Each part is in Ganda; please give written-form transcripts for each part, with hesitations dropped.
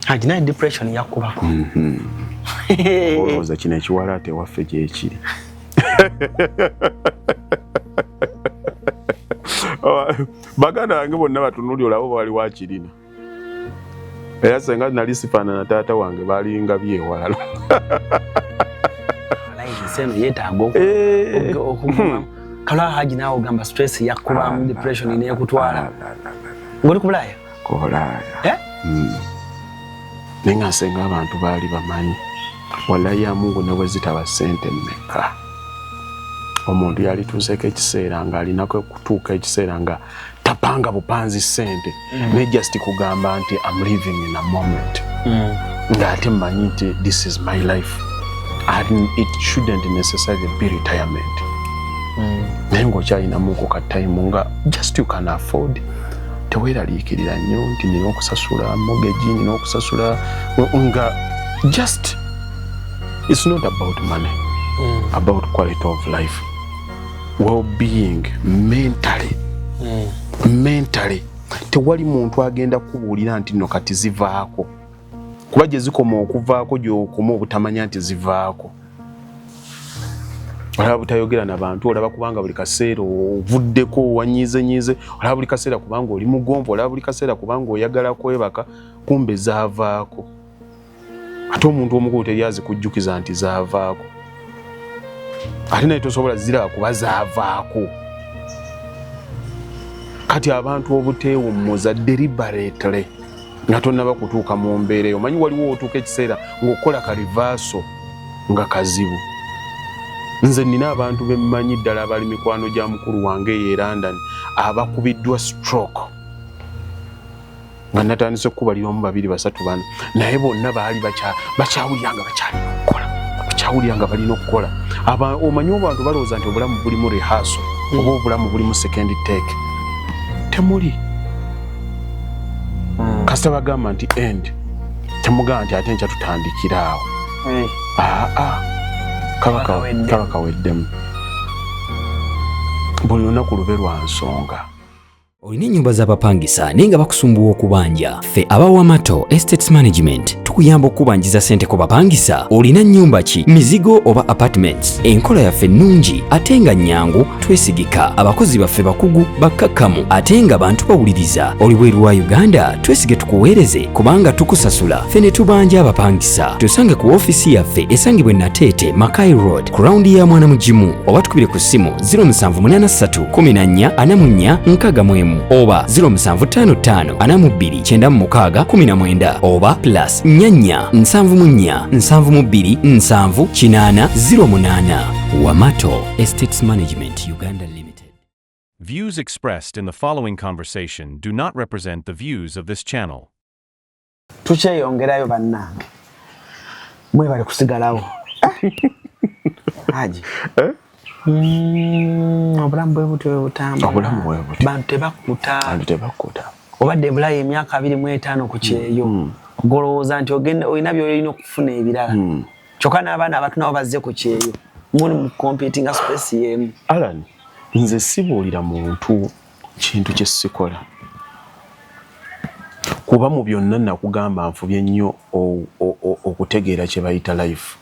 Haji, naye depression yakubako. Olowooza kino ekiwalaata ewaffe gyekiri? Baganda bange bonna batunuli, olabo bali wakirina, era senga nali sifaanana taata wange, balinga byewalala. Ensi yeetaaga okuguma. Kalwa Haji, naawe ogamba stress yakubamu, depression nekutwala ng'oli ku Bulaaya. Ku Bulaaya. Eh? Naye nga nsenga abantu baali bamanyi, wallahi ya Mungu, ne bwe zitaba ssente mmeka, omuntu yalituuseeko ekiseera ng'alinako okutuuka ekiseera nga tapanga bupanzi ssente, naye just kugamba nti am living in a moment, ng'ate mmanyi nti this is my life and it shouldn't necessarily be retirement, naye ng'okyalinamuko ka time nga just you can afford, teweeraliikirira nnyo nti nina okusasula mortgage, nina okusasula, nga just it's not about money, about quality of life, well-being mentally. Mentally tewali muntu agenda kubuulira nti nno kati zivaako, kuba gye zikoma okuvaako gyokoma obutamanya nti zivaako. Olaba butayogera na bantu, olaba kubanga buli kaseera ovuddeko wanyiizenyiize, olaba buli kaseera kubanga oli mugonvu, olaba buli kaseera kubanga oyagala kwebaka, kumbe zaavaako. Ate omuntu omukulu teri azikujjukiza nti zaavaako, ate naye tosobola ziraba kuba zaavaako. Kati abantu obuteewummuza deliberately nga tonnaba kutuuka mu mbeera eyo, omanyi waliwo otuuka ekiseera ng'okukola ka reversal nga kazibu. Nze nina abantu bemmanyi ddala abali mikwano gya mukulu wange eyo e London abakubiddwa stroke, nga natandise okukubalira omu, babiri, basatu, bana, naye bonna baali bakyawulira nga bakyalina okukola, bakyawulira nga balina okukola. Omanyi abantu balowooza nti obulamu bulimu rehearsal oba obulamu bulimu second take. Temuli. Kasita bagamba nti end, temugamba nti ate nkya tutandikira awo. Aa, kaba kaweddemu. Buli lunaku lube lwa nsonga. Olina ennyumba z'abapangisa naye nga bakusumbuwa okubanja? Ffe abawamato Estates Management tukuyamba okukubanjiza ssente ku bapangisa. Olina nnyumba ki, mizigo oba apartments? Enkola yaffe nnungi ate nga nnyangu, twesigika. Abakozi baffe bakugu, bakkakkamu ate nga bantu bawuliriza. Oli bweru wa Uganda? Twesige tukuweereze kubanga tukusasula ffe ne tubanja abapangisa. Tusange ku ofiisi yaffe esangibwa e Nateete, Mackay Road, ku rawundi ya Mwana Mugimu, oba tukubire ku ssimu 0783 14 44 61 oba 0755 42 96 19 oba +44 74 72 70 80 08. Wamato Estates Management Uganda Limited. Views expressed in the following conversation do not represent the views of this channel. Tukyeyongerayo bannange, mwebale kusigalawo. Haji, Eh? Obulamu bwe butyo bwe butambula. Obulamu bwe butyo. Bantu tebakkuta. Abantu tebakkuta. Obadde ebulayo emyaka 25 ku kyeyo, golowooza nti ogenda olina byolina okufuna ebirala, kyokka n'abaana abato nabo bazze ku kyeyo, muli mu competinga space y'emu. Alan, nze sibuulira muntu kintu kye sikola, kuba mu byonna nakugamba nfubye nnyo okutegeera kye bayita life.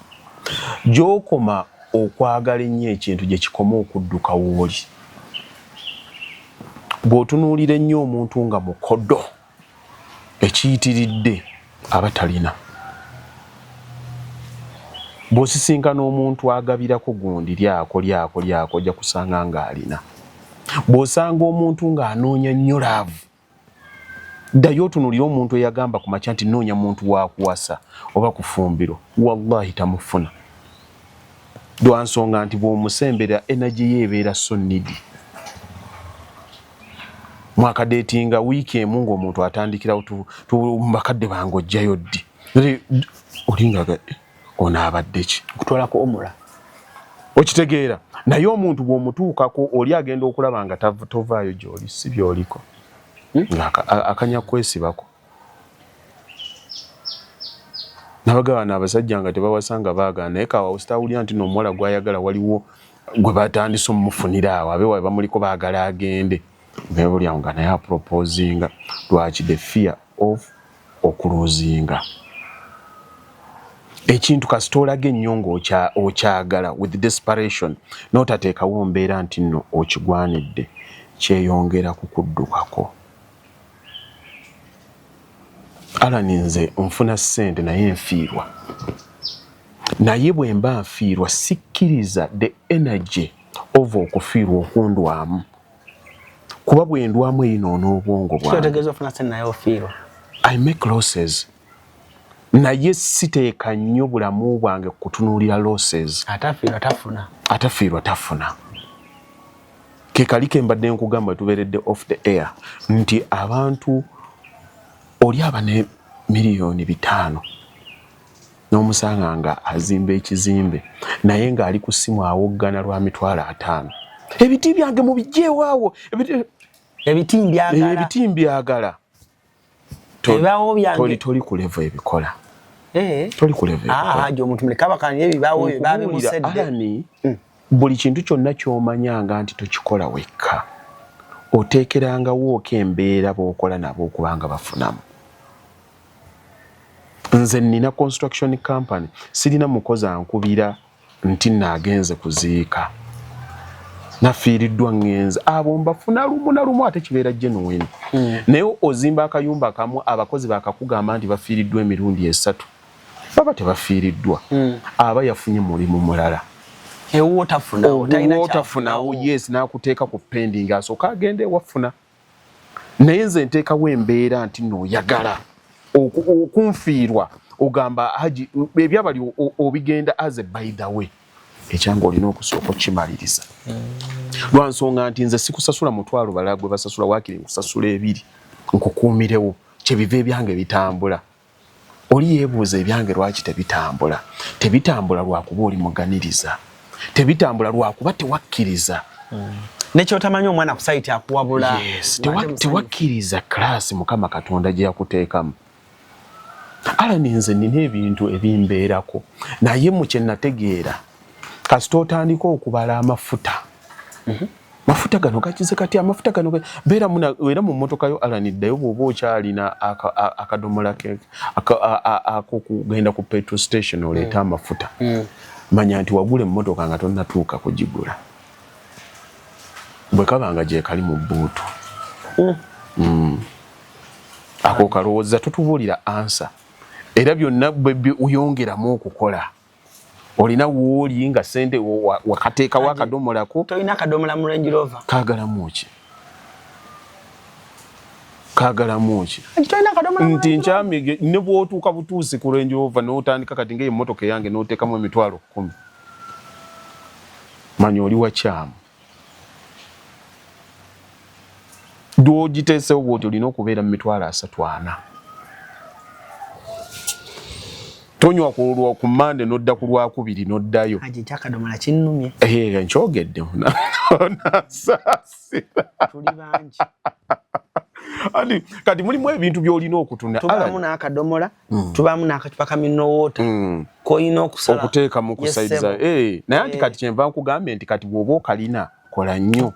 Gy'okoma okwagala ennyo ekintu, gye kikoma okudduka wooli. Bw'otunuulira ennyo omuntu nga mukodo ekiyitiridde, aba talina. Bw'osisinkana omuntu agabirako gundi, lyako lyako lyako, ojja kusanga ng'alina. Bw'osanga omuntu ng'anoonya nnyo love, ddayo otunuulire omuntu eyagamba ku makya nti noonya muntu wakuwasa oba kufumbirwa, wallahi tamufuna, lwa nsonga nti bw'omusembera energy ye ebeera so needy. Mwakadeetinga wiiki emu ng'omuntu atandikirawo, bakadde bange ojjayo ddi?" Olinga ono abadde ki? Kutwalako omula. Okitegeera? Naye omuntu bw'omutuukako oli agenda okulaba nga tovaayo gy'oli, si by'oliko, nga akanya kwesibako. Nabagabana abasajja nga tebawasa nga baagala, naye kawawo sitawulira nti n'omuwala gwayagala waliwo gwe batandise omumufunira awo, abe bamuliko baagala agende, naye bulyawo nga naye aproposinga. Lwaki? The fear of Okulosinga ekintu, kasita olaga ennyo ng'okyagala with desperation, n'otateekawo mbeera nti nno okigwanidde, kyeyongera kukuddukako. Alan, nze nfuna ssente naye nfiirwa, naye bwe mba nfiirwa sikkiriza the energy of okufiirwa okundwamu, kuba bwe ndwamu eyinoona obwongo bwange. Kyotegeeza ofuna sente naye ofiirwa? I make losses, naye siteeka nnyo bulamu bwange kutunuulira losses. Atafiirwa tafuna. Atafiirwa tafuna. Ke kali ke mbadde nkugamba, tubeeredde off the air, nti abantu oli aba ne 5 miliyoni n'omusanga nga azimba ekizimbe, naye ng'ali ku ssimu awoggana lwa 50,000. Ebiti byange mubijjeewaawo. Ebiti mbyagala. Ebiti mbyagala. Ebibaawo byange. Toli ku level ebikola. Eh. Toli ku level ebikola. Ah, omuntu muleka bakanye ebibaawo ebyo babimusedde. Alani, buli kintu kyonna ky'omanyanga nti tokikola wekka, oteekerangawooko embeera b'okola nabo okubanga bafunamu. Nze nina construction company, sirina mukozi ankubira nti naagenze kuziika, nafiiriddwa, ŋŋenze. Abo mbafuna lumu na lumu, ate kibeera genuine. Naye ozimba akayumba kamu, abakozi bakakugamba nti bafiiriddwa emirundi 3, baba tebafiiriddwa, aba yafunye mulimu mulala. Ewuwo tafunawo. Tafunawo, yes, n'akuteeka ku pending, asooka agenda ewafuna. Naye nze nteekawo embeera nti nooyagala okunfiirwa, ogamba haji ebyabali obigenda as a by the way, ekyange olina okusooka okukimaliriza, lwa nsonga nti nze sikusasula 10,000 balala gwe basasula, waakiri nkusasula 2 nkukuumirewo, kyebiva ebyange bitambula. Oli yeebuuza ebyange lwaki tebitambula. Tebitambula lwakuba oli muganiriza, tebitambula lwakuba tewakkiriza. Nekyotamanyi, omwana ku site akuwabula. Yes, tewakkiriza class Mukama Katonda gye yakuteekamu. Alani, nze nina ebintu ebimbeerako, naye mu kye nategeera, kasita otandika okubala amafuta, mafuta gano gakize kati, amafuta gano beera era mu mmotoka yo. Alani, ddayo bw'oba okyalina akadomola ak'okugenda ku petrol station oleete amafuta, manya nti wagula emmotoka nga tonnatuuka kugigula, bwe kaba nga gyekali mu boot. Ako kalowooza tutubuulira ansa, era byonna oyongeramu okukola, olina wooli nga sente wakateekawo akadomolako. Tolina akadomola mu Range Rover. Kaagalamu ki? Kaagalamu ki? Tolina akadomola mu Nti nkyamige ne bw'otuuka butuusi ku Range Rover n'otandika kati ng'emmotoka eyange n'oteekamu 10,000, manya oli wakyamu. Lwogiteesewo bwoti, olina okubeera mu 30,000, 40. Tonywa ku Mande n'odda ku Lwakubiri n'oddayo. Haji, ekyakadomola kinnumye. Nkyogedde, nasaasira. Tuli bangi. Ati kati mulimu ebintu by'olina okutunda. Tubaamu n'akadomola, tubaamu n'akacupa ka mineral water koyina okusala. Okuteekamu ku side za naye anti kati kyenva nkugambye nti kati bw'oba okalina, kola nnyo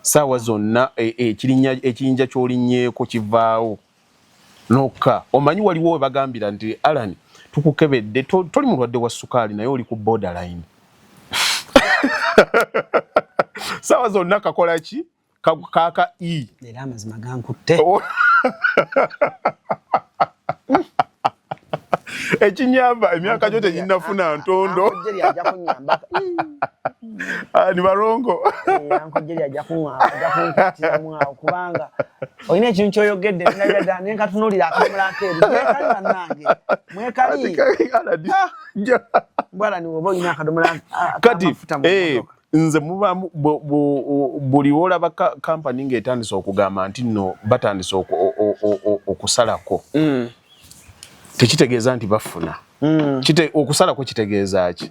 saawa zonna, ekiyinja ky'olinnyeeko kivaawo nokka. Omanyi waliwo we bagambira nti, "Alan, tukukebedde, toli mulwadde wa sukaali, naye oli ku borderline." Saawa zonna kakola ki? Kaka e Era amazima gankutte. Ekinyamba, emyaka gyo teginnafuna ntondo. Uncle Jerry ajja kunnyamba. Ah, ni balongo. Uncle Jerry ajja kunkwatiramu awo, kubanga olina ekintu kyoyogedde nalabira ne nkatunuulira akadomola akeeru. Mwekali bannange, mwekali. Mbwala ni woba olina akadomola Kati ak'amafuta mu mmotoka. Nze mubamu buli wolaba kampani ng'etandise okugamba nti nno batandise okusalako, tekitegeeza nti bafuna. Okusalako kitegeeza ki?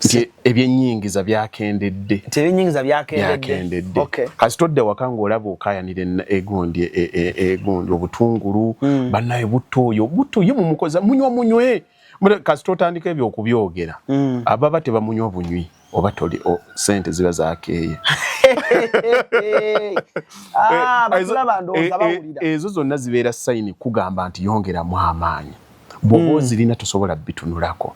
Nti ebyennyingiza byakendedde. Nti ebyennyingiza byakendedde. Byakendedde. Kasita odda waka ng'olaba okaayanira egundi egundi obutungulu, bannaye butto oyo, butto ye mumukoza munywa munywe. Kasita otandika ebyo okubyogera, ababa tebamunywa bunywi. Oba toli sente ziba zakeeye. Ah, batulaba ndowooza bawulira. Ezo zonna zibeera sign kugamba nti yongeramu amaanyi. Bw'oba ozirina tosobola bitunulako.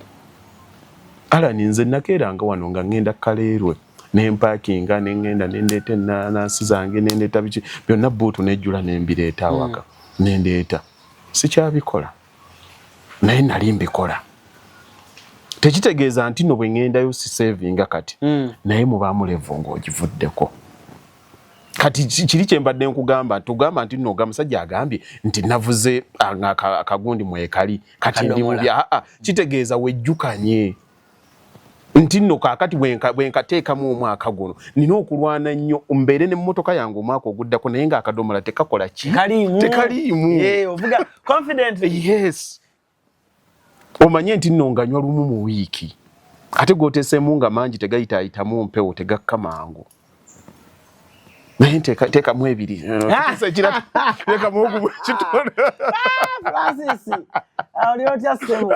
Alani, nze nakeeranga wano nga ŋŋenda Kaleerwe, nempaakinga, neŋŋenda nendeeta ennaanansi zange, nendeeta biki byonna, boot nejjula, nembireeta awaka, nendeeta. Sikyabikola, naye nali mbikola. Tekitegeeza nti nno bwe ŋŋendayo sisevinga kati, naye mubaamu level ng'ogivuddeko. Kati kiri kye mbadde nkugamba, tugamba nti nno oga musajja agambye nti navuze akagundi mwekali, kati ndi mubi. Aa, kitegeeza wejjukanye nti nno kaakati bwenkateekamu omwaka guno nina okulwana nnyo mbeere n'emmotoka yange omwaka oguddako, naye ng'akadomola tekakola ki? Tekaliimu. Tekaliimu. Eh, ovuga confidently. Yes, omanye nti nno nganywa lumu mu wiiki, ate gwoteeseemu nga mangi tegayitaayitamu mpewo, tegakka mangu, naye teekamu ebiri. Ekirala teekamu ogumu ekitono. Francis, oli otya ssebo?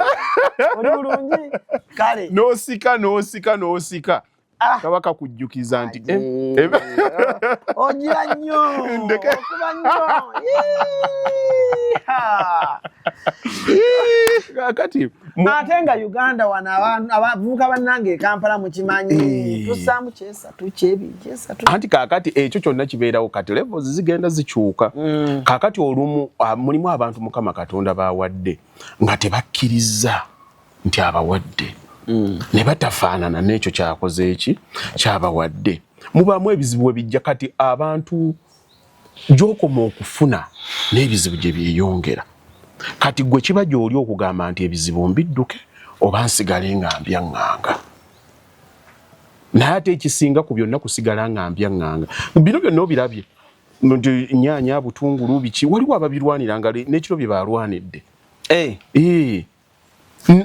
Oli bulungi? Kale. N'osika, n'osika, n'osika. Kaba kakujjukiza nti Ogira nnyo. Ndeke. Okuba nnyo. Yeeha. Kakati Ate nga Uganda wano abavubuka bannange e Kampala mukimanyi, tussaamu kyesatu, kyebiri, kyesatu. Anti kaakati ekyo kyonna kibeerawo. Kati levels zigenda zikyuka. Kaakati olumu mulimu abantu Mukama Katonda bawadde nga tebakkiriza nti abawadde, ne batafaanana n'ekyo kyakoze eki kyabawadde. Mubaamu ebizibu we bijja. Kati abantu gy'okoma okufuna n'ebizibu gye byeyongera. Kati gwe kiba gy'oli okugamba nti ebizibu mbidduke oba nsigale nga mbyaŋŋanga. Naye ate ekisinga ku byonna kusigala nga mbyaŋŋanga. Bino byonna obirabye nti nyaanya, butungulu, biki, waliwo ababirwanira nga n'ekiro bye balwanidde. Eh.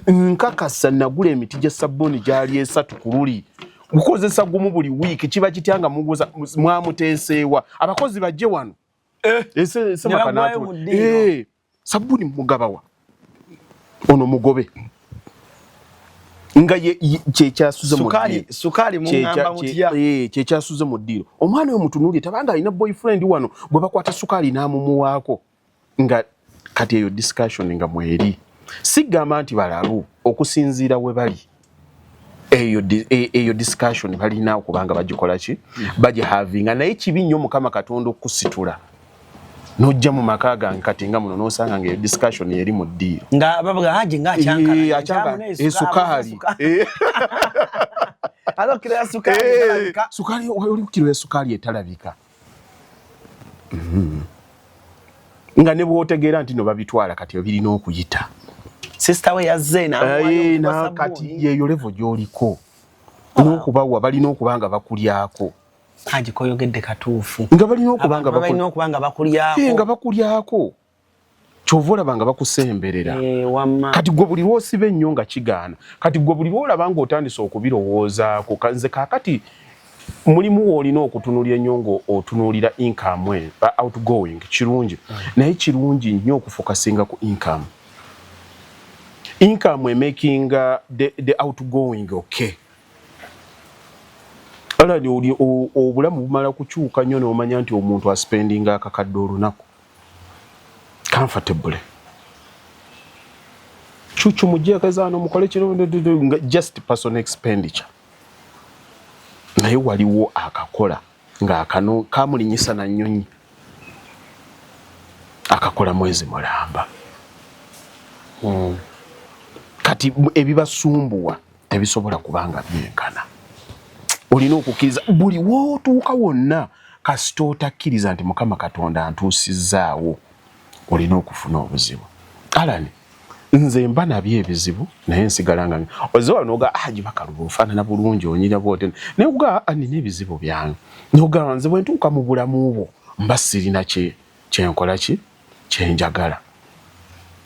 Nkakasa nagula emiti gya sabbuuni gyali 3 ku luli, kukozesa gumu buli wiiki. Kiba kitya nga muguza mwamuteeseewa? Abakozi bajje wano. Ne baggwayo mu ddiiro. Eh, sabbuuni mugabawa ono mugobe nga kyekyasuze mu Sukaali, ddiiro. sukaali muŋŋamba mutya? Kyekyasuze mu ddiiro. Omwana oyo mutunuulire, tabanga alina boyfriend wano bwe bakwata sukaali n'amumuwaako, nga kati eyo discussion nga mweri. Sigamba nti balalu, okusinziira we bali eyo eyo discussion balina okubanga bagikola ki, bagihavinga. Naye kibi nnyo Mukama Katonda okusitula n'ojja mu maka gange kati nga muno n'osanga nga eyo discussion eri mu ddiiro. Nga bavuga Haji nga akyankala. Eh, akyankala esukaali. Alo kiro ya sukaali etalabika. Sukaali, oli ku kiro ya sukaali etalabika. Nga ne bw'otegeera nti no babitwala, kati birina okuyita. Sister we yazze n'amuwayo Na okuva kati sabbuuni. Yeyo level gy'oliko n'okubawa, balina okuba nga bakulyako. Haji, koyogedde katuufu. Nga balina okuba nga Abantu balina okuba nga bakulyako. Nga bakulyako, kyova olaba nga bakusemberera. Eh, wamma. Kati gwe buli lwosiba ennyo nga kigaana. Kati gwe buli lwolaba ng'otandise okubirowoozaako. Nze kaakati mulimu woolina okutunulira ennyo ng'otunuulira income, outgoing kirungi, naye kirungi nnyo okufokasinga ku income. Income emakinga the outgoing okay. Alani, oli obulamu bumala kukyuka nnyo n'omanya nti omuntu aspendinga akakadde olunaku comfortable. Cucu mujeekezaano mukole kino nga just personal expenditure, naye waliwo akakola ng'akano kamulinyisa na nnyonyi, akakola mwezi mulamba. Kati ebibasumbuwa tebisobola kubanga byenkana. Olina okukkiriza buli wootuuka wonna. Kasita otakkiriza nti Mukama Katonda antuusizzaawo, olina okufuna obuzibu. Alani, nze mba nabyo ebizibu, naye nsigala nga oze wano noga, ah, gibakaluba ofaanana bulungi, onyira bwote, naye oga, ah, nina ebizibu byange. Nogamba nze bwe ntuuka mu bulamu bwo mba sirina kyenkola ki kyenjagala,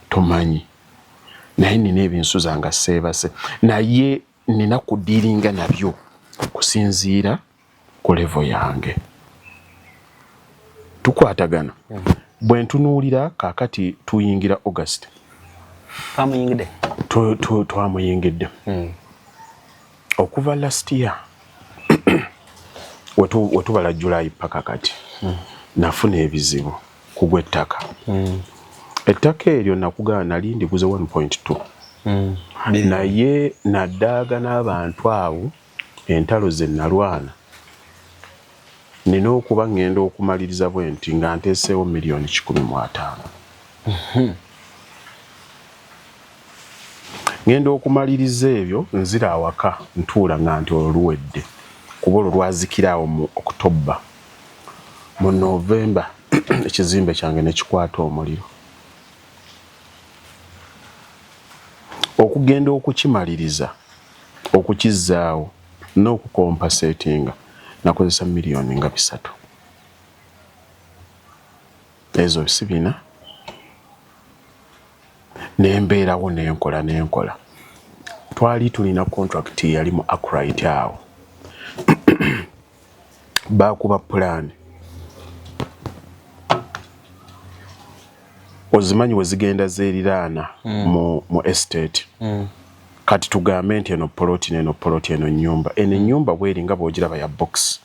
tomanyi, naye nina ebinsuza nga seebase, naye nina kudiiringa nabyo kusinziira ku level yange. Tukwatagana. Bwe ntunuulira kaakati tuyingira August. Twamuyingidde. Twamuyingidde. Okuva last year wetubala July paka kati nafuna ebizibu ku gw'ettaka. Ettaka eryo nakugana nali ndiguze 1.2 naye naddaaga n'abantu abo, entalo ze nalwana, nina okuba ŋŋenda okumaliriza bwe nti nga nteeseewo 150 miliyoni. Ŋŋenda okumaliriza ebyo, nzira awaka ntuula nga nti olwo luwedde, kuba olwo lwazikiraawo mu October. Mu November ekizimbe kyange ne kikwata omuliro. Okugenda okukimaliriza, okukizzaawo n'okucompensatinga, nakozesa 3 miliyoni ezo si bina. Nembeerawo nenkola nenkola. Twali tulina contract eyali mu Akright awo, bakuba pulaani, ozimanyi we zigenda zeeriraana mu estate. Kati tugambe nti eno poloti neno poloti, eno nyumba, eno ennyumba bweri nga bwogiraba ya box,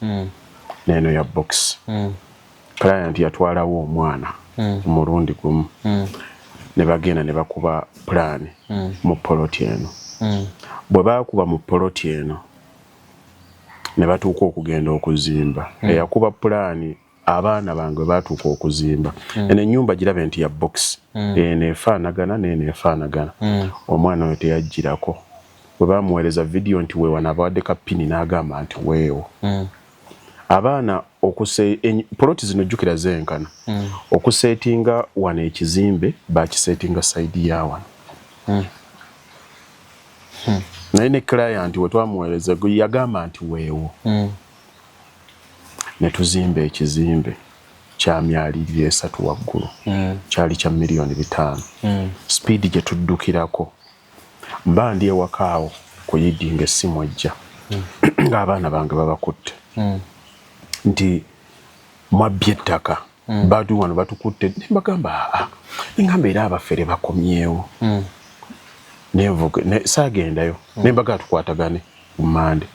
neno ya box. Client yatwalawo omwana omulundi gumu, ne bagenda ne bakuba pulaani mu poloti eno. Bwe baakuba mu poloti eno ne batuuka okugenda okuzimba, eyakuba pulaani, abaana bange bwe batuuka okuzimba eno ennyumba, girabe nti ya box, eno efaanagana n'eno efaanagana. Omwana oyo teyagirako. Bwe bamuweereza vidiyo nti weewana abawadde ka pin, n'agamba nti weewo. Abaana okuse poloti zino jjukira zenkana, okuseetinga wano ekizimbe bakiseetinga side ya wano. Naye ne client we twamuweereza yagamba nti weewo. Ne tuzimba ekizimbe kya myaliriro 3 waggulu, kyali kya 5 miliyoni. Speed gye tuddukirako, mba ndi ewaka awo kuyidinga, essimu ejja ng'abaana bange babakutte nti mwabbye ettaka, batu wano batukutte. Nembagamba aa, nengamba era abafere bakomyewo. Nenvuga saagendayo, nembaga tukwatagane ku Mande,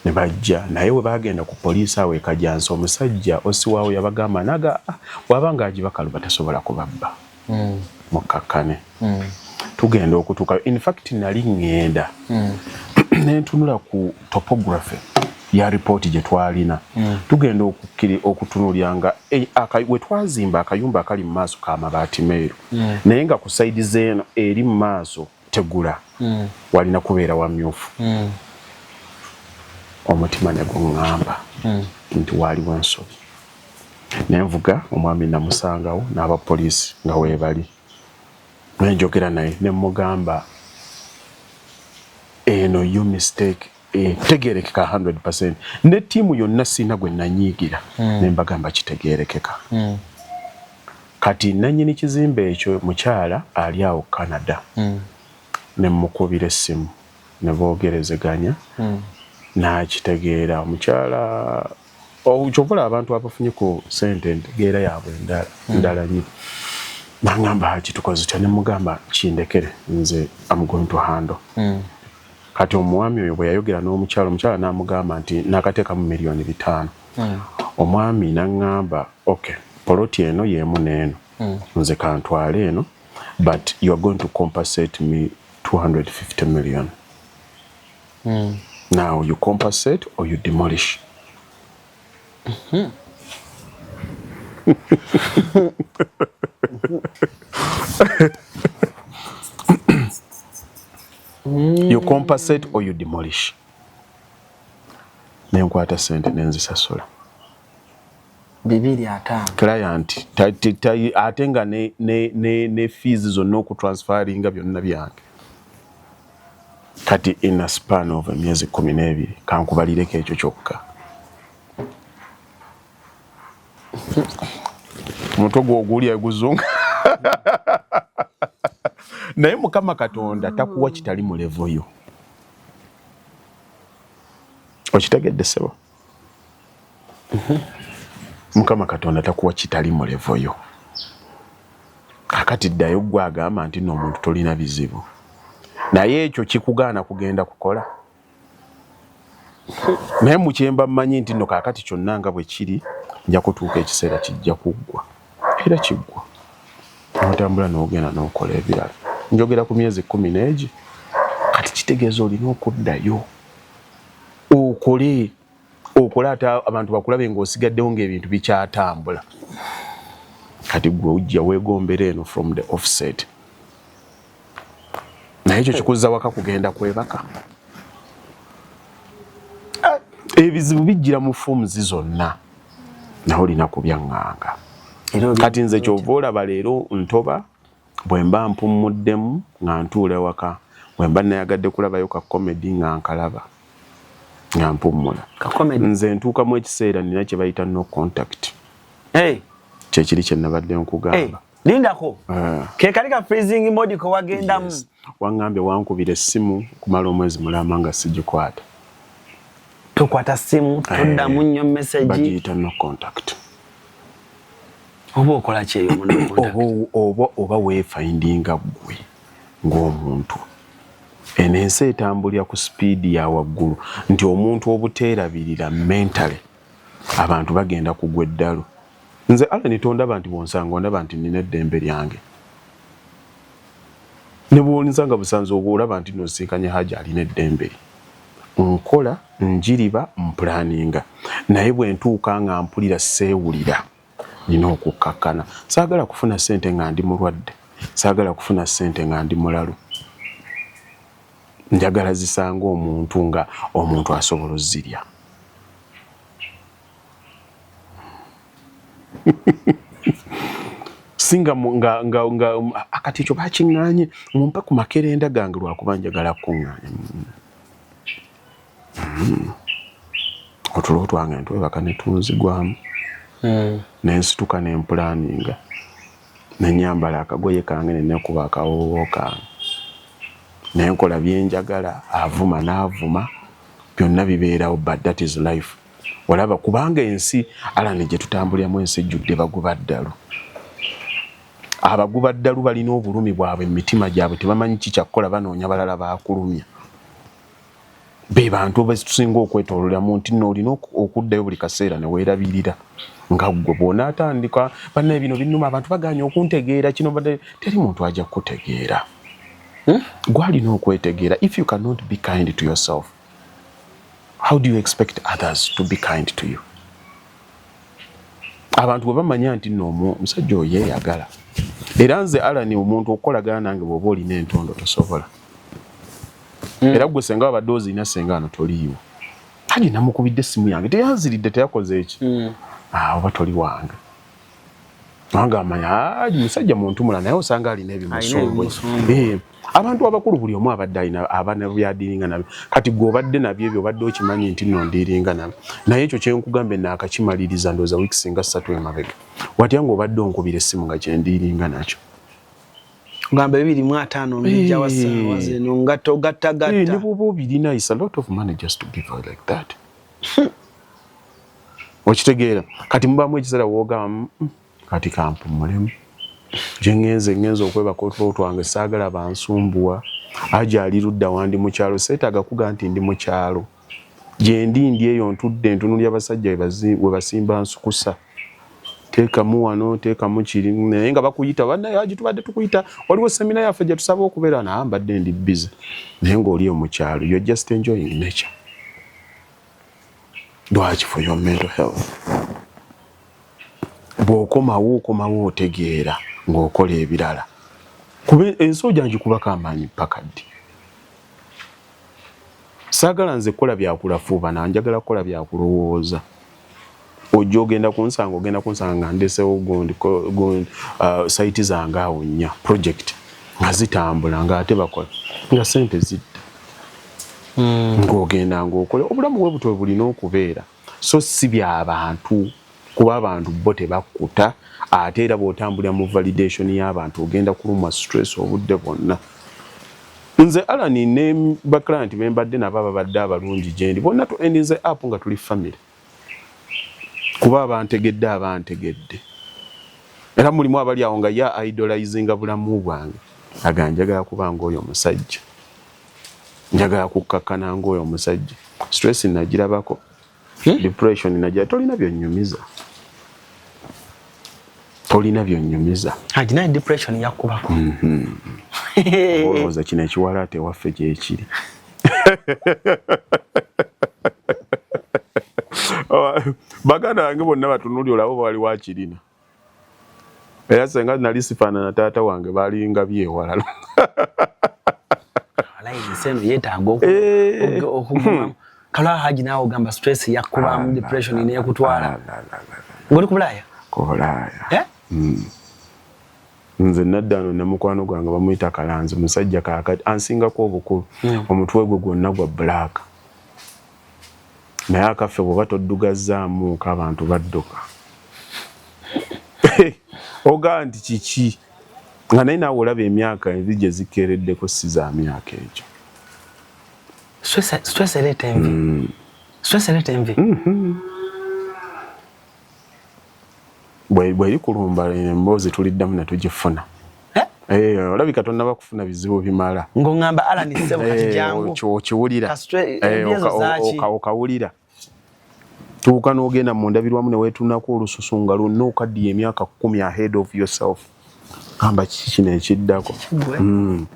ne bajja. Naye we bagenda ku poliisi awo e Kajansi, omusajja osiwaawo yabagamba naga, "Ah, bw'aba nga agibakaluba tasobola kubabba, mukkakkane." Tugenda okutuuka, in fact nali ŋŋenda nentunula ku topography ya ripooti gye twalina, tugenda okutunulya nga we twazimba akayumba akali mu maaso k'amabaati meeru, naye nga ku side zeeno eri mu maaso tegula, walina kubeera wamyufu. Omutima ne guŋŋamba nti waaliwo ensobi. Nenvuga omwami namusangawo n'abapoliisi nga weebali, nenjogera naye ne mugamba eno yo mistake etegerekeka 100%, ne ttiimu yonna siina gwe nanyiigira, ne mbagamba kitegerekeka. Kati nannyini kizimbe ekyo mukyala ali awo Canada, ne mukubira essimu ne boogerezeganya, n'akitegeera omukyala. Kyova abantu abafunye ku sente entegeera yaabwe endala ndala nnyo. Nangamba kitukoze tutya? Ne mugamba kindekere nze, am going to handle. Kati omwami oyo bwe yayogera n'omukyala, omukyala n'amugamba nti nakateekamu 5 miliyoni. Omwami n'aŋŋamba, ok, poloti eno y'emu n'eno, nze kantwale eno, but you are going to compensate me 250 million. Now you compensate or you demolish. You compensate or you demolish. Nenkwata sente nenzisasula. 250. Client ate nga ne fees zonna okutransferinga byonna byange. Kati in a span of emyezi 12, kankubalireko ekyo kyokka, omutwe gwogulya guzunga. Naye Mukama Katonda takuwa kitali mu level yo. Okitegedde ssebo? Mukama Katonda takuwa kitali mu level yo. Kakati ddayo gwe agamba nti no omuntu tolina bizibu, naye ekyo kikugaana kugenda kukola. Naye mukyemba mmanyi nti nno kaakati kyonna nga bwe kiri, nja kutuuka ekiseera kijja kuggwa, era kiggwa, n'otambula n'ogenda n'okola ebirala. Njogera ku myezi 10 n'egi. Kati kitegeeza olina okuddayo okole, okole, ate abantu bakulabe ng'osigaddewo, ng'ebintu bikyatambula. Kati gwe ojja weegombera eno from the offset, naye ekyo kikuzza waka kugenda kwebaka. Ebizibu bijjira mu forms zonna, naye olina kubyaŋŋanga. Kati nze kyova olaba leero ntoba bwe mba mpummuddemu nga ntuula ewaka, bwe mba nayagadde kulabayo ka comedy nga nkalaba nga mpummula. Nze ntuukamu ekiseera nina kye bayita no contact. Kyekiri kye nabadde nkugamba. Lindako. Ke kali ka freezing mode ko wagendamu. Yes. Waŋŋambye wankubira essimu kumala omwezi mulamba nga sigikwata. Tokwata ssimu, toddamu nnyo message. Bagiyita no contact. Oba okola kyeyo mu no contact? Oba weefindinga ggwe ng'omuntu. Eno ensi etambulira ku sipiidi ya waggulu nti omuntu obuteerabirira mentally, abantu bagenda kugwa eddalu. Nze Allen tondaba nti bw'onsanga ondaba nti nnina eddembe lyange, ne bw'onsanga busanze oba olaba nti nosinkanye Haji alina eddembe lye. Nkola, njiriba mpulaninga, naye bwe ntuuka nga mpulira seewulira, nina okukkakkana. Saagala kufuna ssente nga ndi mulwadde, saagala kufuna ssente nga ndi mulalu. Njagala zisanga omuntu nga omuntu asobola ozirya. Singa nga akati ekyo bakiŋŋaanye, mumpe ku makerenda gange lwakuba njagala kuŋŋaanya. Otulo twange ntwebaka ne tunzigwamu, nensituka nempulaninga, nenyambala akagoye kange, nenekuba akawoowo kange, nenkola byenjagala. Avuma n'avuma, byonna bibeerawo, but that is life. Olaba kubanga ensi Alani gye tutambuliramu, ensi ejjudde bagubaddalu. Abagubaddalu balina obulumi bwabwe mu mitima gyabwe, tebamanyi kikyakukola, banoonya balala bakulumya. Be bantu betusinga okwetoololeramu nti nno olina okuddayo buli kaseera ne weerabirira nga ggwe. Bw'onaatandika, bannaye bino binnuma, abantu bagaanye okuntegeera kino, teri muntu ajja kukutegeera. Gwalina okwetegeera. If you cannot be kind to yourself, how do you expect others to be kind to you? Abantu bwe bamanya nti nno omusajja oyo yeeyagala. Era nze Alani, omuntu okukolagana nange, bw'oba olina entondo tosobola. Era gwe senga wabadde ozirina, senga ano toliiwo, Haji namukubidde essimu yange teyanziridde, teyakoze eki. Ah, oba toli wange, wanga amanya Haji musajja muntu mulala, naye osanga alina ebimusumbuye. Ebimusumbuye. Eh, abantu abakulu buli omu abadde alina abaana byadealinga nabyo. Kati gwe obadde nabyo ebyo, obadde okimanyi nti nno ndealinga nabyo, naye ekyo kyenkugambe naakakimaliriza ndowooza wiiki nga 3 emabega. Watya ngaobadde onkubira essimu nga kyendealinga nakyo? Gamba 2005 mbijja wa ssaawa zino nga togattagatta. Ne bw'oba obirina, is a lot of money just to give out like that. Okitegeera? Kati mubaamu ekiseera woogamba, kati kampumulemu, gye ŋŋenze ŋŋenze okwebaka otulo twange, saagala bansumbuwa. Aja ali ludda wandi mu kyalo, seetaaga kuga nti ndi mu kyalo. Gye ndi ndi eyo ntudde ntunulya abasajja we basimba nsukusa, teekamu wano, teekamu kiri, naye nga bakuyita, bannaye Haji tubadde tukuyita, waliwo seminar yaffe gye tusaba okubeera, naye mbadde ndi busy. Naye ng'oli mu kyalo, you're just enjoying nature. Lwaki? For your mental health. Bw'okomawo, okomawo otegeera ng'okola ebirala, kuba ensi ojja ngikubako amaanyi paka ddi? Saagala nze kukola byakulafuubana, njagala kukola byakulowooza. Ojja ogenda kunsanga, ogenda kunsanga nga ndesewo gundi site zange awo nnya, project nga zitambula, ng'ate bakola nga sente zidda, ng'ogenda ng'okola obulamu bwe butwe bulina okubeera, so si byabantu, kuba abantu bo tebakkuta. Ate era bw'otambulira mu validation y'abantu, ogenda kulumwa stress obudde bwonna. Nze Alani ne baclient bembadde nabo ababadde abalungi gyendi bonna, tu endinze up nga tuli family, kuba abantegedde abantegedde. Era mulimu abali awo nga ya idolizinga bulamu bwange, aga njagala kuba nga oyo omusajja. Njagala kukkakkana ng'oyo omusajja. Stress nagirabako, depression nagira. Tolina byonnyumiza, tolina byonnyumiza. Haji, naye depression yakubako? Olowooza kino ekiwalaata ewaffe gyekiri? Baganda bange bonna batunuli, olabo bali wakirina. Era senga nali sifaanana taata wange, balinga byewalala. Ensi eno yeetaaga okuguma. Kalwa Haji, naawe ogamba stress yakubamu, depression nekutwala ng'oli ku Bulaaya? Ku Bulaaya. Eh? Nze naddano ne mukwano gwange bamuyita Kalanzi, musajja kaakati ansingako obukulu, omutwe gwe gwonna gwa black, naye akaffe bw'oba toddugazaamuuko abantu badduka. Ogaa nti kiki nga naye naawe olaba emyaka envi gye zikeereddeko, si za myaka egyo. Stress ereeta envi, stress ereeta envi. Bweri kulumba, emboozi tuliddamu ne tugifuna. Eh? Eh, olabika tonnaba kufuna bizibu bimala. Ng'oŋŋamba, Alani ssebo, kati jangu. Okiwulira. Envi ezo zaaki? Okawulira tuuka n'ogenda mu ndabirwamu ne weetunako olususu nga lwonna okaddiye emyaka 10 ahead of yourself, gamba kiki kino ekiddako? Gwe.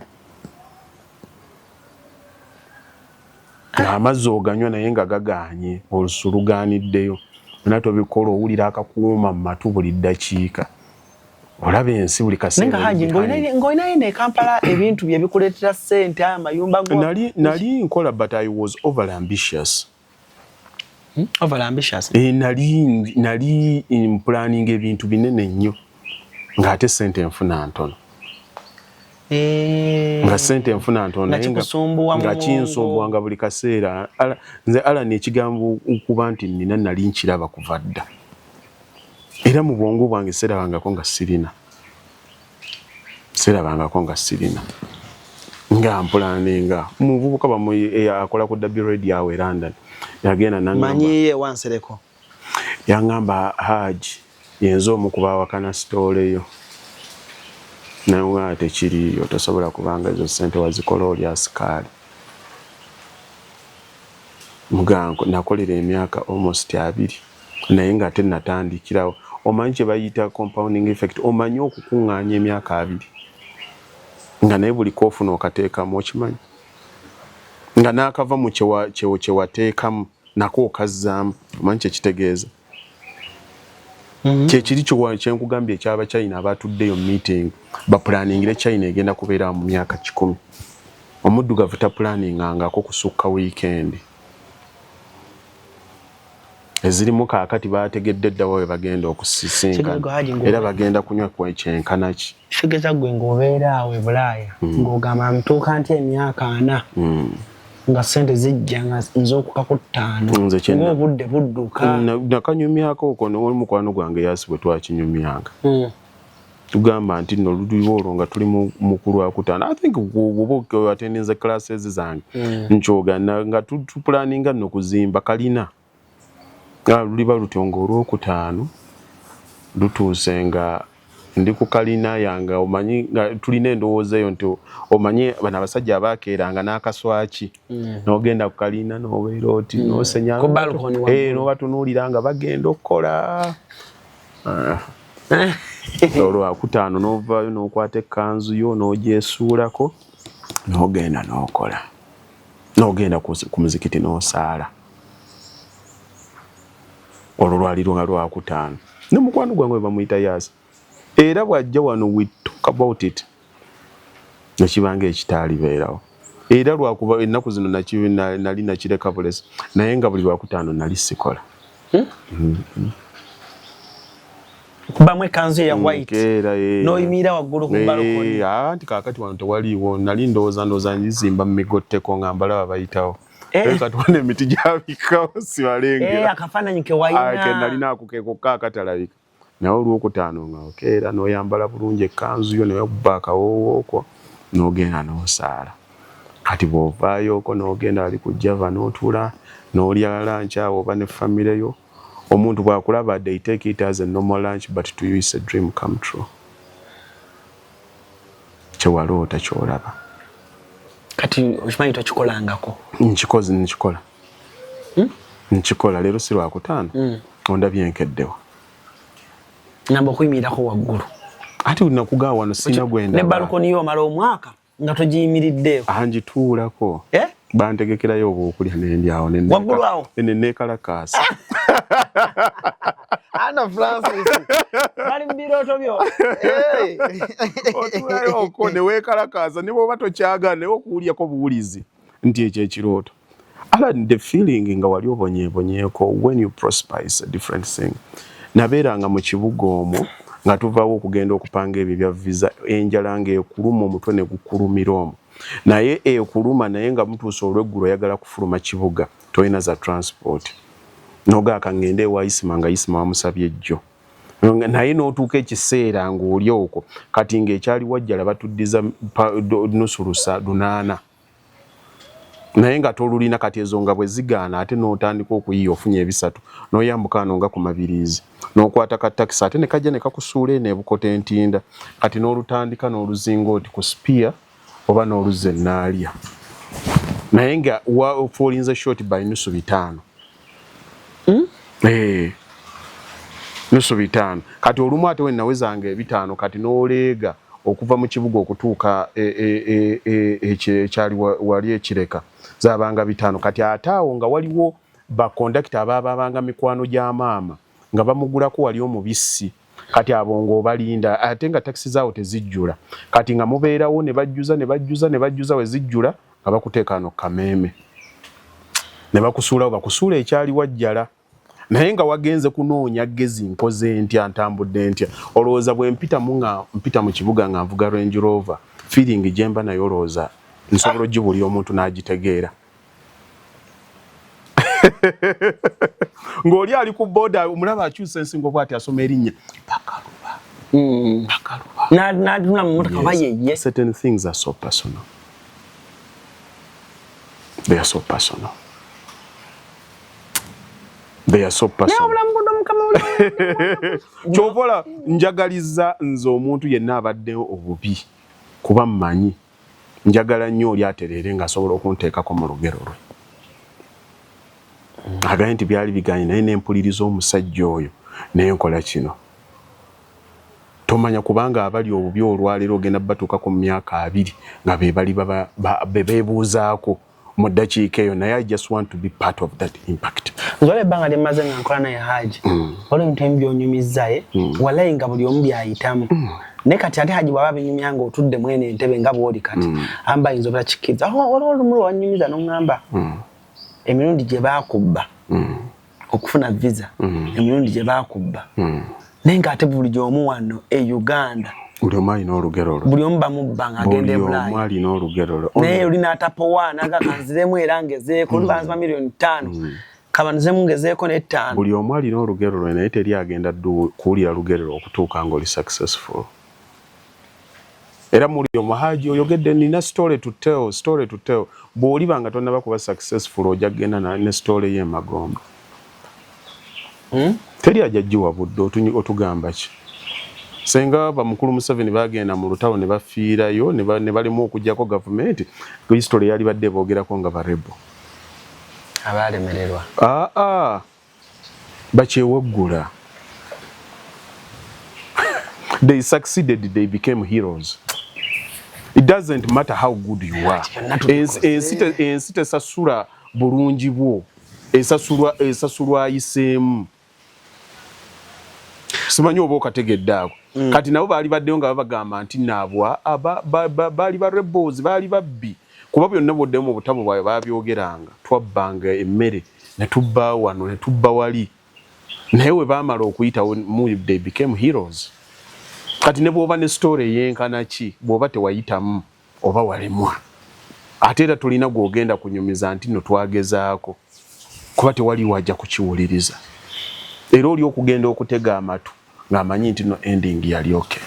Amazzi oganywa naye nga gagaanye, olususu lugaaniddeyo ona tobikola, owulira akakuuma mu matu buli ddakiika, olaba ensi buli Naye kaseera nga Haji eri behind. Ng'olinayo ne Kampala ebintu bye bikuleetera ssente, amayumba go. Nali nkola, but I was over ambitious. Over ambitious? Eh, nali mplanninga ebintu binene nnyo ng'ate sente nfuna ntono. Nga sente nfuna ntono. Nga naye kikusumbuwa mu nga bwongo. Kinsumbuwa nga buli kaseera. Nze Alan, ekigambo okuba nti nina nali nkiraba kuva dda, era mu bwongo bwange serabangako nga sirina, serabangako nga sirina, nga mplanninga. Muvubuka bamu akola ku W Radio awo e London yagenda nangamba. Manyiye wansereko. Yaŋŋamba, "Haji, yenze omu ku baawakana story yo." Naye tekiriiyo, tosobola kubanga ezo sente wazikola oli asikaali. Muganko nakolera emyaka almost 20, naye nga ate natandikirawo. Omanyi kye bayita compounding effect? Omanyi okukuŋŋaanya emyaka 20 nga naye buli koofuna okateekamu, okimanyi nga n'akava mu kyewateekamu nako okazzaamu. Omanyi kyekitegeeza? Kyekiri kyenkugambye ekyabachina abatuddeyo meeting baplaningire China egenda kubeera mu myaka 100. Omuddugavu taplaningangako kusukka weekend ezirimu. Kaakati bategedde ddawa we bagenda okusisinkana. Kigego Haji era bagenda kunywa kyenkana ki? Kitegeeza gwe ng'obeera awo e Bulaaya, ng'ogamba ntuuka nti emyaka 40 nga ssente zijja nga nze okuka ku 5, Nze ng'obudde budduka. Nakanyumyako okwo noli mukwano gwange Yasi bwe twakinyumyanga. Tugamba nti nno luliba olwo nga tuli mu kulwakutaano, I think bwoba attendinze classes zange, nkyoga nga tuplanninga nno kuzimba kalina. Luliba lutyo ng'olwokutaano lutuuse nga ndi ku kalina yange. Omanyi nga tulina endowooza eyo nti omanyi bano abasajja abakeeranga n'akaswaki, n'ogenda ku kalina n'obeera oti n'osenya. Ku balcony waggulu. Eh, n'obatunuulira nga bagenda okukola. Olwakutaano n'ovaayo n'okwata ekkanzu yo n'ogyesuulako n'ogenda n'okola, n'ogenda ku muzikiti n'osaala. Olwo lwali lwa lwakutaano ne mukwano gwange we bamuyita Yaasi, era bw'ajja wano we talk about it, nekibanga ekitaalibeerawo. Era lwakuba ennaku zino nali nakireka bulesi, naye nga buli lwakutaano nali sikola. Kubamu ekkanzu eya white Nkeera, eh. n'oyimirira waggulu ku balcony. Eh, anti kaakati wano tewaliiwo. Nali ndowooza ngizimba mu migotteko nga mbalaba bayitawo. Eh. Kati wano emiti gyabikawo, sibalengera. Eh, akafaananyi ke Ah, ke wayina. nalina ako kekokka akatalabika. Naye olwokutaano nga okeera n'oyambala bulungi ekkanzu yo, newekuba akawoowo n'ogenda n'osaala. Kati bw'ovaayoko n'ogenda ali ku Java n'otuula n'olya lunch awo oba ne famire yo, omuntu bw'akulaba they take it as a normal lunch, but to you it's a dream come true. Kyewaloota ky'olaba. Kati okimanyi tokikolangako? Nkikoze, nkikola. Nkikola leero si Lwakutaano? Ondabye nkeddewa? Namba okuyimirirako waggulu. Ate nakugaa wano sina gwenda. Ne balcony yo omala omwaka nga togiyimiriddeeko. Angituulako. Eh? Bantegekerayo obwokulya nendyawo. Waggulu awo? Nenekalakaasa. Ana Francis, bali mu birooto byo. Otulayoko neweekalakaasa ne bwoba tokyagala naye okuwulyako buwulizi nti ekyo ekirooto. Alan, the feeling nga wali obonyeebonyeeko, when you prosper is a different thing. Nabeeranga mu kibuga omwo nga tuvaawo okugenda okupanga ebyo bya visa, enjala ng'ekuluma, omutwe ne gukulumira omwo, naye ekuluma, naye nga mutuusa olweggulo oyagala kufuluma kibuga, tolina za transport, nogaaka ngende ewa Isima, nga Isima wamusabye ejjo, naye n'otuuka ekiseera ng'oli okwo kati ng'ekyali wajjala batuddiza nusu lusa 800, naye nga tolulina. Kati ezo nga bwe zigaana, ate n'otandika okuyiya, ofunye 300, n'oyambuka ano nga ku Mabiriizi, n'okwata ka takisi, ate ne kajja ne kakusuula eno ebukota entinda. Kati n'olutandika n'oluzinga oti ku Spear oba n'oluzza enaalya, naye nga fallinze short by nusu 500. Eh, nusu 500. Kati olumu ate wenawezanga 500, kati n'oleega okuva mu kibuga okutuuka ekyali wali ekireka, zabanga 500. Kati ate awo nga waliwo bakondakita abaababanga mikwano gya maama nga bamugulako wali omubisi. Kati abo ng'obalinda, ate nga takisi zaawo tezijjula. Kati nga mubeerawo ne bajjuza, ne bajjuza, ne bajjuza, we zijjula nga bakuteeka ano kameeme ne bakusuulawo, bakusuula ekyali wajjala, naye nga wagenze kunoonya gezi. Nkoze ntya? Ntambudde ntya? Olowooza bwe mpitamu nga mpita mu kibuga nga nvuga Range Rover, feeling gye mba nayo, olowooza nsobola ogibulira omuntu n'agitegeera? Ng'oli ali ku boda, omulaba akyusa ensingo bw'ati, asoma erinnya Bakaluba. Bakaluba. N'atunula mu motoka oba yeye. Certain things are so personal, they are so personal, they are so Naye personal. obulamu buno, Mukama. Kyova ola njagaliza nze omuntu yenna abaddewo obubi, kuba mmanyi njagala nnyo oli atereere ng'asobola okunteekako mu lugero lwe, agaye nti byali biganye, naye nempuliriza omusajja oyo nenkola kino. Tomanya, kubanga abali obubi olwaleero ogenda batuukako mu myaka 20 nga be bali bebuuzaako mu ddakiika eyo. Naye I just want to be part of that impact. Nze olwo ebbanga lyemmaze nga nkola naye Haji, waliwo ebintu ebimu byonyumizzaye, walayi nga buli omu byayitamu. Naye kati ate Haji bw'aba binyumya nga otudde mwene entebe nga bw'oli kati, amba ayinza obutakikkiriza. Waliwo olumu lwe wanyumiza n'oŋŋamba emirundi gye baakubba okufuna visa, emirundi gye baakubba, naye ng'ate buli omu wano e Uganda Buli omu alina olugero lwe. Buli omu bamubba ng'agenda e Buli omu Bulaaya. alina olugero lwe. Naye oli n'atapowa naga kanziremu era ngezeeko, oli banziba miliyoni 5, kabanziremu ngezeeko n'ettaano. Buli omu alina olugero lwe, naye teri agenda kuwulira lugero lwe okutuuka ng'oli successful. Era muli omuhaji oyogedde, nina story to tell, story to tell. Bw'oliba nga tonnaba kuba successful, ojja kugenda ne story y'emagombe. Teri ajja giwa budde. Otugamba ki senga bamukulu Museveni bagenda mu lutalo ne bafiirayo ne balemu okugjako gavumenti, history yali badde boogerako nga ba rebel Abaalemererwa. Aa, bakyewaggula. They succeeded, they became heroes. It doesn't matter how good you are. Byonna tubikoze. Ensi tesasula bulungi bwo, esasulwa ayiseemu. Simanyi oba okategedde ako. Kati nabo baali baddeyo nga babagamba nti naabwa baali ba rebels, baali babbi, kuba byonna bwoddemu mu butabo bwabwe babyogeranga, twabbanga emmere ne tubba wano ne tubba wali, naye we baamala okuyitawo mu they became heroes. Kati ne bw'oba ne story eyenkana ki, bw'oba tewayitamu oba walemwa, ate era tolina gw'ogenda kunyumiza nti no twagezaako, kuba tewali wajja kukiwuliriza. Era oli okugenda okutega amatu ng'amanyi nti no ending yali okay.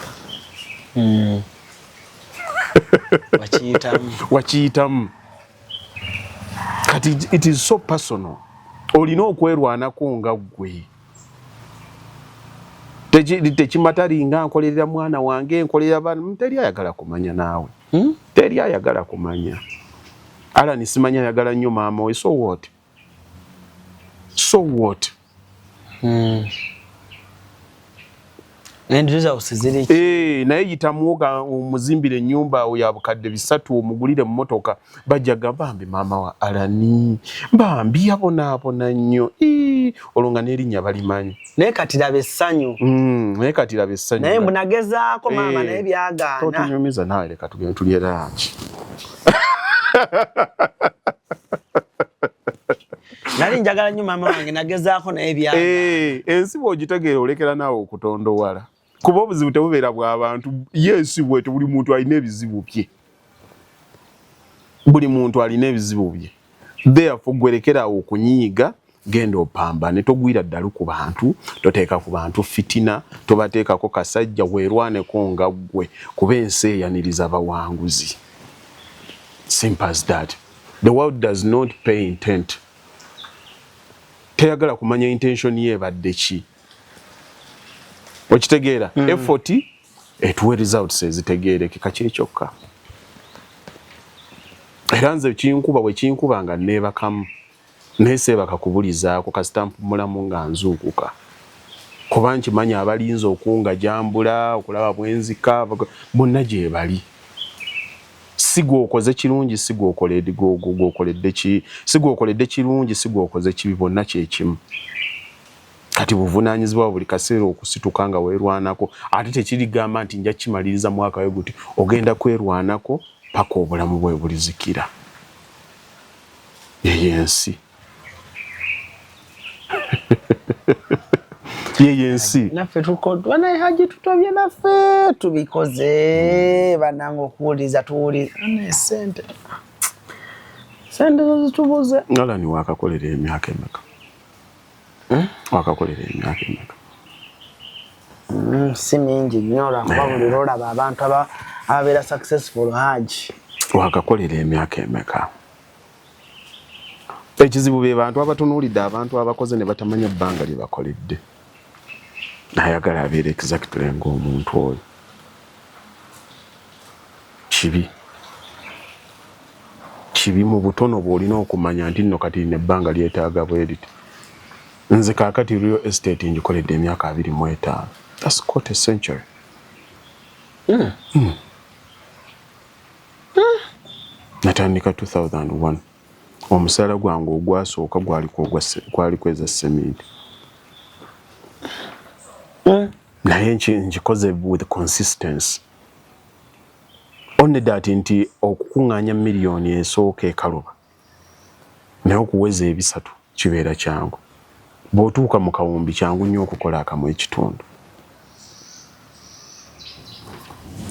Wakiyitamu. Wakiyitamu. Kati it is so personal, olina okwerwanako nga ggwe. Tekimataringa nkolerera mwana wange, nkolerera baana. Teri ayagala kumanya naawe. Teri ayagala kumanya. Alan simanyi ayagala nnyo maama we. So what? So what? And results ziri Naye yitamuwoga omuzimbire ennyumba awo ya 3,000, omugulire emmotoka, bajja gamba, "Bambi maama wa Alani, bambi yabonaabona nnyo." Olwo nga n'erinnya balimanyi. Naye kati laba essanyu. Naye kati laba essanyu. Naye mbunagezaako maama, naye byagaana. Totunyumiza naawe, leka tugende tulye lunch. Nali njagala nnyo maama wange, nagezaako naye byagaana. Ensi bw'ogitegeera olekera naawe okutondowala, kuba obuzibu tebubeera bw'abantu. Ye ensi bwetyo, buli muntu alina ebizibu bye, buli muntu alina ebizibu bye. Therefore gwerekerawo okunyiiga, genda opambane, togwira ddalu ku bantu, toteeka ku bantu fitina, tobateekako kasajja, weerwaneko nga ggwe, kuba ensi eyaniriza bawanguzi. Simple as that. The world does not pay intent. Teyagala kumanya intention ye ebadde ki, okitegeera? Effort etuwe results ezitegeerekeka, kiri kyokka. Era nze kinkuba bwe kinkuba nga neebakamu, naye seebaka kubulizaako, kasita mpumulamu nga nzuukuka, kuba nkimanyi abalinze okunga jambula okulaba bwenzika bonna gye bali. Si gwokoze kirungi, si gwokoledde ki, si gwokoledde kirungi, si gwokoze kibi, bonna kyekimu. Kati buvunaanyizibwa buli kaseera okusituka nga weerwanako, ate tekirigamba nti nja kimaliriza mwaka we guti. Ogenda kwerwanako paka obulamu bwe bulizikira. Yeyo ensi, yeyo ensi. Naffe banaye Haji tutobye, naffe tubikoze banange, okuwuliriza tuwuliriza sente, sente zo zitubuze. Alani wakakolera emyaka emeka? Wakakolera emyaka emeka? Si mingi nnyo, lwakuba buli lwolaba abantu ababeera successful, Haji. Wakakolera emyaka emeka? Ekizibu be bantu abatunuulidde abantu abakoze ne batamanya bbanga lye bakoledde, nayagala abeera exactly ng'omuntu oyo. Kibi, kibi. Mu butono bw'olina okumanya nti nno kati lino ebbanga lyetaaga bwe riti. Nze kaakati real estate ngikoledde emyaka 25. That's quarter century. Natandika 2001. Omusaala gwange ogwasooka gwali kweza seminti, naye nkikoze with consistency, only that nti okukuŋŋaanya miliyoni esooka ekaluba, naye okuweza 300 kibeera kyangu. Bw'otuuka mu kawumbi kyangu nnyo okukola akamu ekitundu.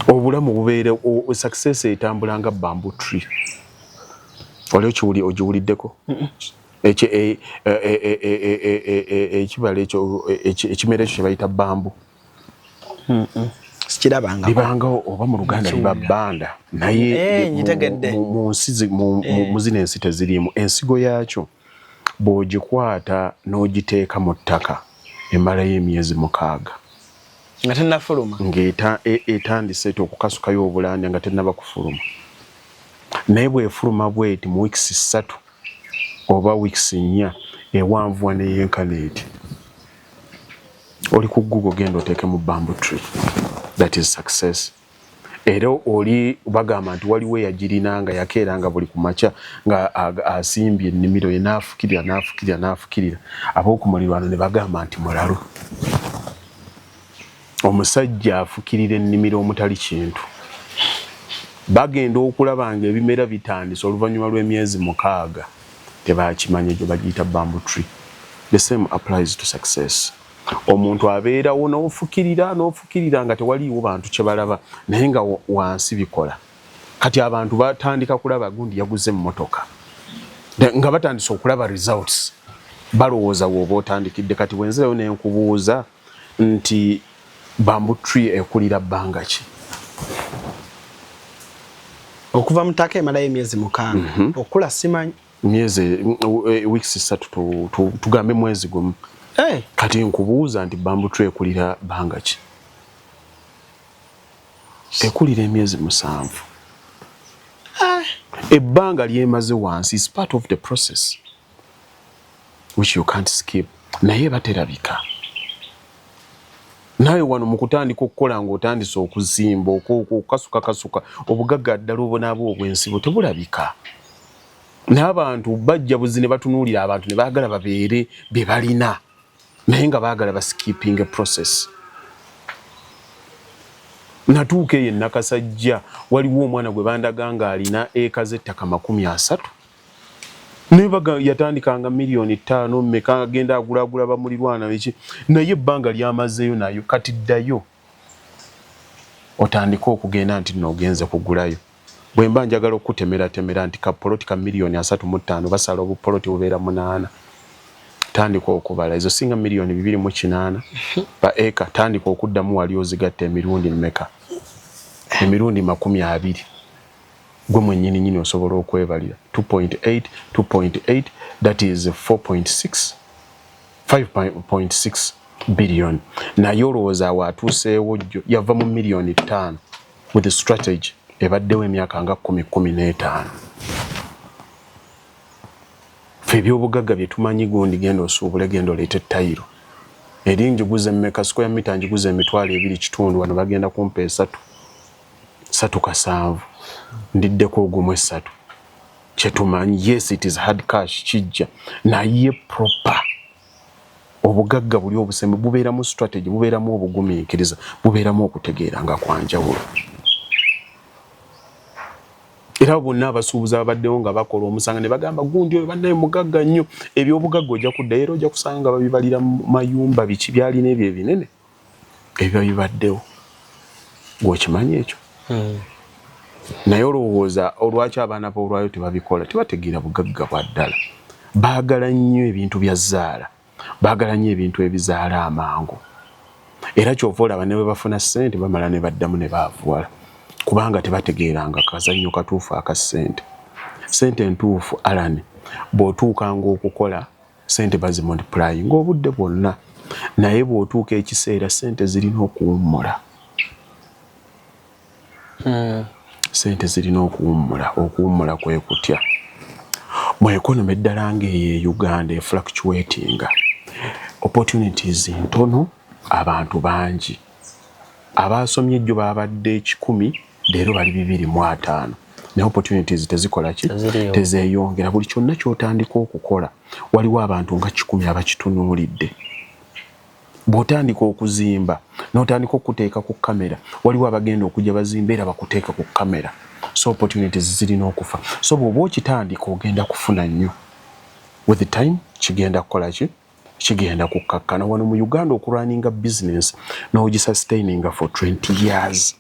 Obulamu bubeere success etambula nga bamboo tree. Oli okiwuli, ogiwuliddeko? Ekibala ekyo, ekimera ekyo kyebayita bamboo. Sikirabanga. Libanga oba mu Luganda liba bbanda, naye Ngitegedde. Mu nsi mu zino ensi teziriimu. Ensigo yaakyo bw'ogikwata n'ogiteeka mu ttaka, emalayo emyezi 6. Nga tennafuluma. Ng'etandise eti okukasukayo obulanda nga tennaba kufuluma. Naye bw'efuluma bweti, mu weeks 3 oba weeks 4 ewanvuwa neyenkana eti. Oli ku Google, genda oteekemu bamboo tree, that is success. Era oli bagamba nti waliwo eyagirina nga yakeeranga buli ku makya nga asimbye ennimiro ye, n'afukirira, n'afukirira, n'afukirira. Ab'okumulirwano ne bagamba nti mulalu, omusajja afukirira ennimiro omutali kintu. Bagenda okulaba nga ebimera bitandise oluvannyuma lw'emyezi 6, tebakimanya. Gyo bagiyita bamboo tree. The same applies to success. Omuntu abeerawo n'ofukirira, n'ofukirira nga tewaliiwo bantu kye balaba, naye nga wansi bikola. Kati abantu batandika kulaba gundi yaguze emmotoka, nga batandise okulaba results, balowooza wooba otandikidde. Kati bwenzirayo nenkubuuza nti bamboo tree ekulira bbanga ki? Okuva mu ttaka emalayo emyezi 6. Okula simanyi. Myezi, weeks 3, tugambe mwezi gumu. Kati nkubuuza nti bamboo tree ekulira bbanga ki? Ekulira emyezi 7. Ebbanga lyemaze wansi is part of the process which you can't skip, naye baterabika. Naawe wano mu kutandika okukola ng'otandise okuzimba, okukasukakasuka obugagga ddala obunaaba obw'ensibo tebulabika, n'abantu bajja buzi ne batunuulira abantu ne baagala babeere bye balina, naye nga baagala baskipping process. Natuuka eyo Nakasajja, waliwo omwana gwe bandaga ng'alina eka z'ettaka 30, nebaga yatandikanga miliyoni 5 mmeka, agenda agulagula bamulirwana biki, naye ebbanga lyamazeeyo nayo. Kati ddayo otandike okugenda nti nno ogenze kugulayo. Bwe mba njagala okutemeratemera nti kapoloti ka miliyoni 35, basala obupoloti bubeera munaana, tandika okubala ezo singa miliyoni 208 ba eka. Tandika okuddamu wali ozigatta emirundi mmeka? Emirundi 20. Gwe mwennyini nyini osobola okwebalira 2.8 2.8, that is 4.6, 5.6 billion. Naye olowooza awo atuuseewo jjo yava mu miliyoni 5 with strategy ebaddewo emyaka nga 10, 15. Ffe ebyobugagga bye tumanyi, gundi genda osuubule, genda oleete tayiro eri njiguze mmeka, square meter njiguze 2,500, wano bagenda kumpa esatu, satu kasanvu, ndiddeko ogumu esatu. Kyetumanyi, yes, it is hard cash, kijja, naye proper obugagga buli obusembe bubeeramu strategy, bubeeramu obugumiikiriza, bubeeramu okutegeera nga kwanjawulo. Era bonna abasuubuzi abaddewo nga bakola omusanga ne bagamba gundi oyo bannaye mugagga nnyo. Ebyobugagga ojja kuddayo era ojja kusanga nga babibalira mu mayumba, biki byalina ebyo ebinene ebiba bibaddewo, gweokimanyi ekyo. Naye olowooza olwaki abaana boolwayo tebabikola? Tebategeera bugagga bwa ddala. Baagala nnyo ebintu bya zaala, baagala nnyo ebintu ebizaala amangu. Era kyova olaba ne bwe bafuna ssente bamala ne baddamu ne baavuwala, kubanga tebategeeranga kazannyo katuufu aka ssente. Ssente entuufu, Alan, bw'otuukanga okukola ssente bazimultiply ng'obudde bwonna, naye bw'otuuka ekiseera ssente zirina okuwummula. Ssente zirina okuwummula. Okuwummula kwe kutya? Mu economy eddala ng'eyo e Uganda efluctuatinga, opportunities ntono, abantu bangi. Abasomye ejjo babadde 100, leero bali 250, naye opportunities tezikola ki? Tezeeyongera. Buli kyonna ky'otandika okukola waliwo abantu nga 100 abakitunuulidde. Bw'otandika okuzimba n'otandika okuteeka ku kamera, waliwo abagenda okujja bazimba era bakuteeka ku kamera. So opportunities zirina okufa. So bw'oba okitandika ogenda kufuna nnyo, with the time kigenda kukola ki? Kigenda kukkakkana. Wano mu Uganda okurunninga business n'ogisustaininga for 20 years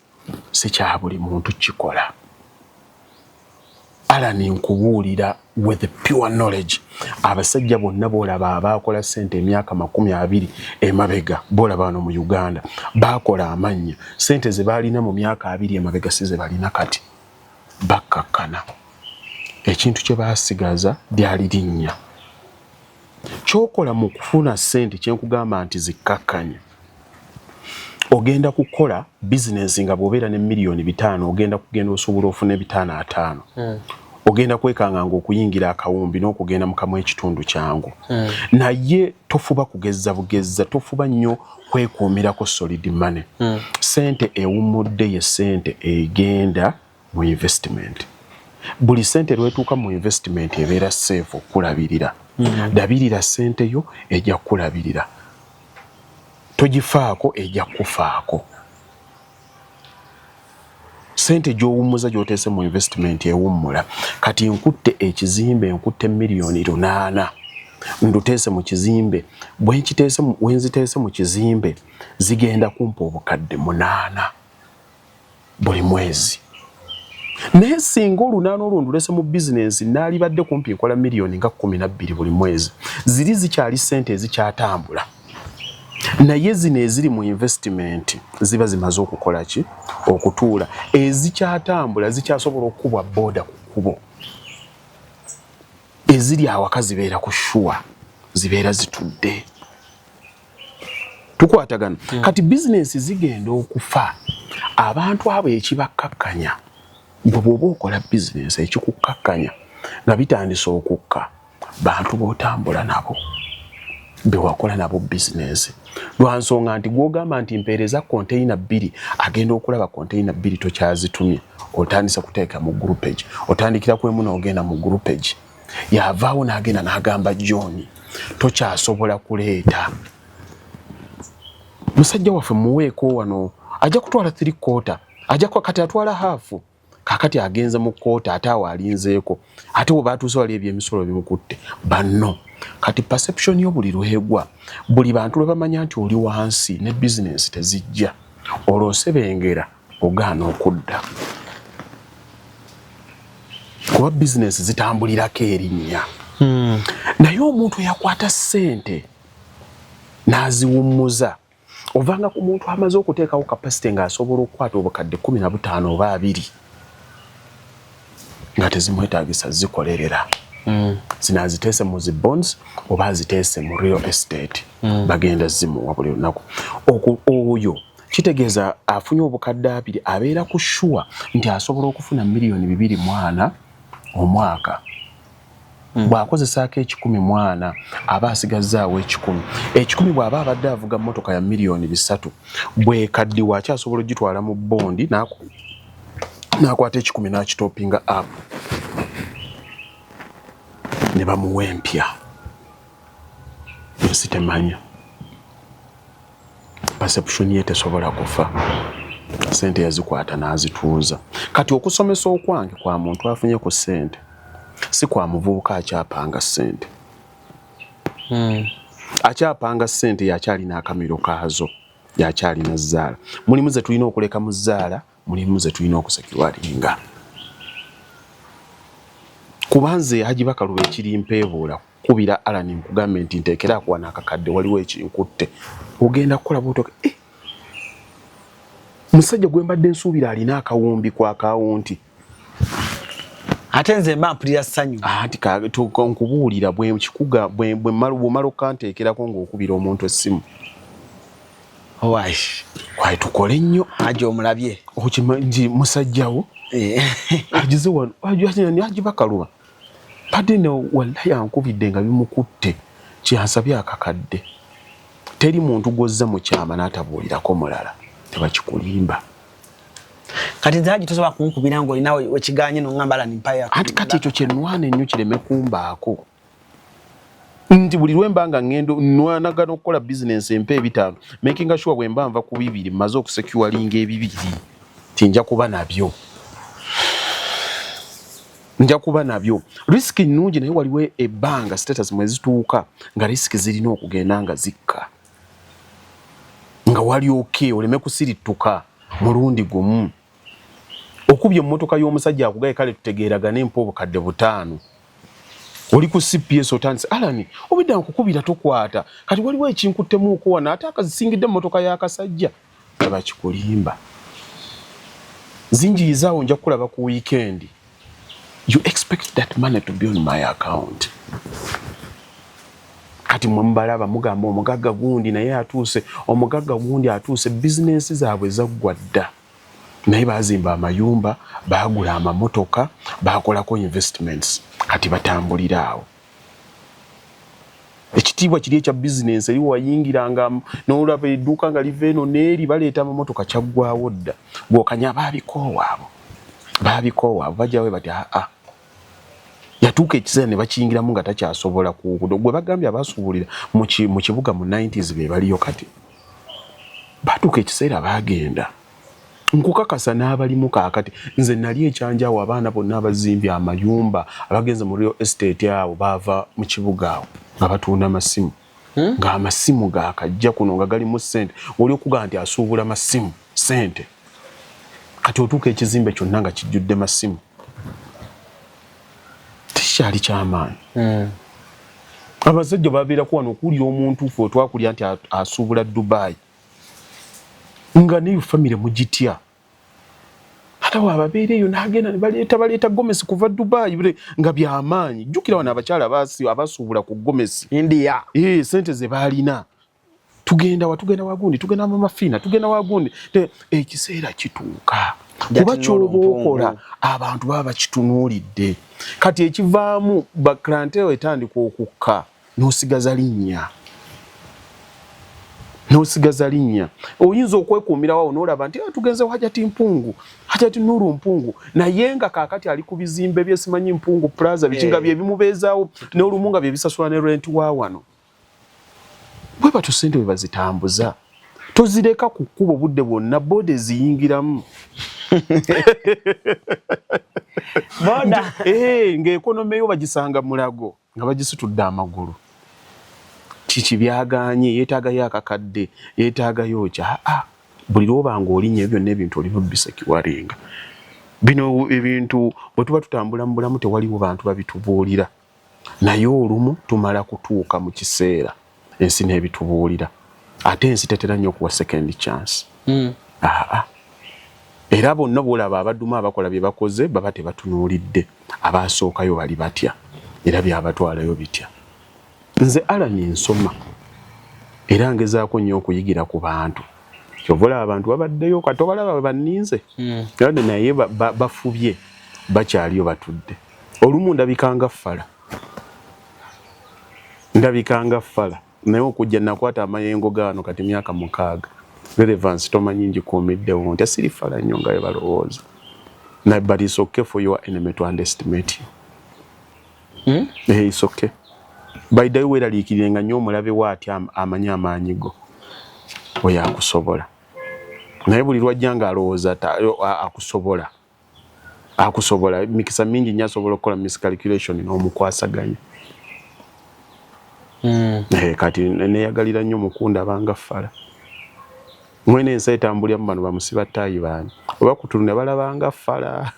si kya buli muntu kikola. Alan, nkubuulira with pure knowledge, abasajja bonna boolaba abaakola ssente emyaka 20 emabega, boolaba wano mu Uganda baakola amannya, ssente ze baalina mu myaka 20 emabega si ze balina kati. Bakkakkana. Ekintu kye baasigaza lyali linnya. Kyokola mu kufuna ssente, kyenkugamba nti zikkakkanye, ogenda kukola bizinensi nga bw'obeera ne miliyoni 5, ogenda kugenda osobola ofuna ebitaano ataano. Ogenda kwekanga nga okuyingira akawumbi n'okugenda mukamu ekitundu kyangu. Naye tofuba kugeza bugeza, tofuba nnyo kwekuumirako solid money. Sente ewummudde ye sente egenda mu investment. Buli sente lwetuuka mu investment ebeera safe okulabirira. Labirira sente yo, ejja kukulabirira. Togifaako, ejja kukufaako. Sente gy'owummuza, gy'oteese mu investment ewummula. Kati nkutte ekizimbe, nkutte miliyoni 800, nduteese mu kizimbe. Bwenkiteese, wenziteese mu kizimbe, zigenda kumpa 800 buli mwezi. Naye singa olunaana olwo ndulese mu bizinensi, naalibadde kumpi nkola miliyoni nga 12 buli mwezi. Ziri zikyali sente ezikyatambula, naye zino eziri mu investment ziba zimaze okukola ki? Okutuula. Ezikyatambula zikyasobola okukubwa booda ku kkubo. Eziri awaka zibeera ku sure, zibeera zitudde. Tukwatagana? Kati bizinensi zigenda okufa, abantu abo ekibakkakkanya Gwe bw'oba okola bizinensi, ekikukkakkanya nga bitandise okukka, bantu b'otambula nabo, bewakola nabo bizinensi, lwansonga nti gwogamba nti mpeereza konteyina 2, agenda okulaba konteyina 2 tokyazitumye, otandise kuteeka mu groupage. Otandikira kwemu n'ogenda mu groupage, yavaawo n'agenda n'agamba, "John, tokyasobola kuleeta musajja waffe, muweeko wano, ajja kutwala three quarter, ajja kati atwala half." Kakati agenze mu quarter, ate awo alinzeeko, ate we batuuse wali ebyemisolo bimukutte banno. Kati perception yo buli lwegwa, buli bantu lwe bamanya nti oli wansi ne bizinensi tezijja, olwo osebengera, ogaana okudda, kuba bizinensi zitambulirako erinnya. Naye omuntu eyakwata ssente n'aziwummuza, ovanga ku muntu amaze okuteekawo capacity ng'asobola okukwata obukadde 15 oba 20 nga tezimwetaagisa zikolerera. Zino aziteese mu zi bonds oba aziteese mu real estate. Bagenda zimuwa buli lunaku. Oyo kitegeeza afunye obukadde 20, abeera ku sure nti asobola okufuna 2,400,000 omwaka. Bw'akozesaako 140, aba asigazaawo 100. 100 bw'aba abadde avuga mmotoka ya 3 miliyoni, bwekaddiwa akyasobola ogitwala mu bond, n'akwata 100 n'akitopinga up ne bamuwa empya. Ensi temanya, perception ye tesobola kufa, sente yazikwata n'azituuza. Kati okusomesa okwange kwa muntu afunye ku ssente, si kwa muvubuka akyapanga ssente. Akyapanga ssente yakyalina akamiro kaazo, yakyalina zaala. Mulimu ze tulina okuleka mu zaala, mulimu ze tulina okusecuringa, kuba nze Haji Bakaluba ekiri mpeebuula kubira Alan nkugambe nti nteekera akuwa akakadde, waliwo ekinkutte, ogenda kukola bwotoka eh! Musajja gwe mbadde nsuubira alina akawumbi ku akawunti. Ate nze mba mpulira ssanyu. Anti nkubuulira, bwekikuga bwemala okukanteekerako ng'okubira omuntu essimu. Owai. Wayi, tukole nnyo. Haji omulabye. Okimanyi musajjawo agize wano, Haji Bakaluba badde ne wallahi ankubidde nga bimukutte, kyansabye akakadde. Teri muntu gwozza mu kyama n'atabuulirako mulala, tebakikulimba. Kati nze Haji tosobola kunkubira ng'olina wekiganye noŋŋamba, "Ala, nimpayo." Anti kati ekyo kyenwana ennyo kireme kumbaako nti buli lwemba nga ŋŋendo nwanagana okukola bizinensi empa 500, making sure bwe mba nva ku 2 mmaze okusecuringa 2 ti nja kuba nabyo, nja kuba nabyo. Risk nnungi, naye waliwo ebbanga status mwe zituuka nga risk zirina okugenda nga zikka, nga wali okay, oleme kusirittuka mulundi gumu. Okubye emmotoka y'omusajja akugaye, kale tutegeeragane, mpa obukadde 500, oli ku CPS, otandise, "Alani, obedda nkukubira tokwata, kati waliwo ekinkuttemuuko wano," ate akazisingidde emmotoka y'akasajja. Tebakikulimba, zinjiyizaawo, nja kukulaba ku weekend. You expect that money to be on my account. Kati mwe mubalaba mugamba omugagga gundi naye atuuse, omugagga gundi atuuse. Bizinensi zaabwe zaggwa dda, naye bazimba amayumba, bagula amamotoka, bakolako investments, kati batambulira awo. Ekitiibwa kiri ekya bizinensi eri wayingiranga n'olaba edduuka nga liva eno n'eri, baleeta amamotoka, kyaggwawo dda. Gwokanya baabikoowa abo, baabikoowa abo, bajjawe bati aa yatuuka ekiseera ne bakiyingiramu nga takyasobola kugudo. Gwe bagambye abasuubulira mu kibuga mu 90s be baliyo kati, batuuka ekiseera bagenda. Nkukakasa n'abalimu kaakati, nze nali ekyanjawo, abaana bonna abazimbye amayumba, abagenze mu real estate, awo baava mu kibuga awo nga batunda masimu. Ng'amasimu gakajja kuno nga galimu ssente, oli okugaa nti asuubula masimu ssente. Kati otuuka ekizimbe kyonna nga kijjudde masimu, tekikyali kyamaanyi. Abasajja babeerako wano okuwulira omuntu fe otwakulya nti asuubula Dubai, nga neyo famire mugitya, ate wababeera eyo nagenda nebaleeta baleeta gomesi kuva Dubai nga byamaanyi. Jjukira wano abakyala abasuubula ku gomesi. India. E, sente ze baalina, tugenda wa, tugenda wagundi, tugenda mamafiina, tugenda wagundi. Ekiseera kituuka. Kuba kyoba okola abantu baba bakitunuulidde. Kati ekivaamu ba clientele etandika okukka, n'osigaza linnya, n'osigaza linnya. Oyinza okwekuumirawo n'olaba nti, "Ah, tugenze Hajati Mpungu, Hajati Nuru Mpungu," naye nga kaakati ali ku bizimbe bye, simanyi Mpungu Plaza, biki, nga bye bimubeezaawo, n'olumu nga bye bisasula ne rent wa wano. Bwe batyo ssente bwe bazitambuza. Tozireka ku kkubo budde bwonna, boda eziyingiramu. Boda. Eh, ng'economy yo bagisanga Mulago nga bagisitudde amagulu. Kiki byaganye? Yeetaagayo akakadde, yeetaagayo ki? Aa, buli lwoba ng'olinnya, ebyo byonna ebintu olina obisecuringa. Bino ebintu bwe tuba tutambula mu bulamu, tewaliwo bantu babitubuulira, naye olumu tumala kutuuka mu kiseera ensi n'ebitubuulira. Ate ensi tetera nnyo okuwa second chance. Aa, era bonna bwolaba abadduma abakola bye bakoze, baba tebatunuulidde abasookayo bali batya era byabatwalayo bitya. Nze Alan nsoma era ngezaako nnyo okuyigira ku bantu. Kyova olaba abantu babaddeyo, kati obalaba bwe banninze. Era naye bafubye, bakyaliyo batudde. Olumu ndabikanga ffala, ndabikanga ffala, naye okujja nakwata amayengo gaano kati myaka 6. Relevance tomanyi ngikuumiddewo ntya. Siri ffala nnyo nga bwe balowooza. But it's okay for your enemy to underestimate you. Eh, it's okay. By the way, weeraliikirire nga nnyo omulabe we atya amanyi amaanyi go, oyo akusobola. Naye buli lwajja nga alowooza akusobola, akusobola, mikisa mingi nnyo asobola okukola miscalculation n'omukwasaganya. Eh, kati neyagalira nnyo mukundaba fala. Mwene ensi etambuliramu bano bamusiba ttaayi baani oba kutunula balabanga fala,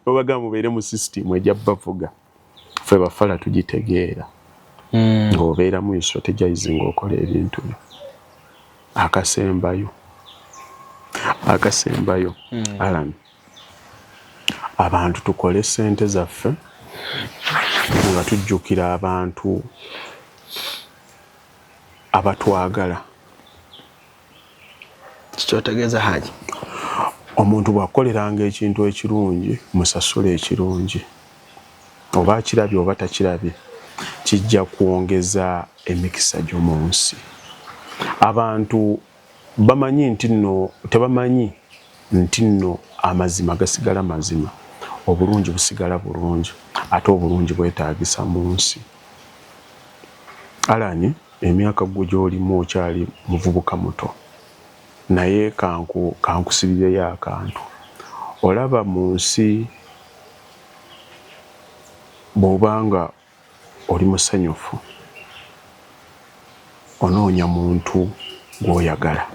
obagamba mubeere mu system ejja bavuga. Ffe bafala tugitegeera. Ng'obeeramu strategize, ng'okola ebintu byo. Akasembayo, akasembayo, Alan, abantu tukole sente zaffe nga tujjukira abantu abatwagala. Kikyotegeeza, Haji? Omuntu bw'akoleranga ekintu ekirungi, musasule ekirungi, oba akirabye oba takirabye, kijja kwongeza emikisa gyo mu nsi. Abantu bamanyi nti nno, tebamanyi nti nno amazima gasigala mazima, obulungi busigala bulungi, ate obulungi bwetaagisa mu nsi. Alan, emyaka gwe gy'olimu okyali muvubuka muto, naye kankusibireyo akantu. Olaba mu nsi bw'obanga oli musanyufu, onoonya muntu gw'oyagala,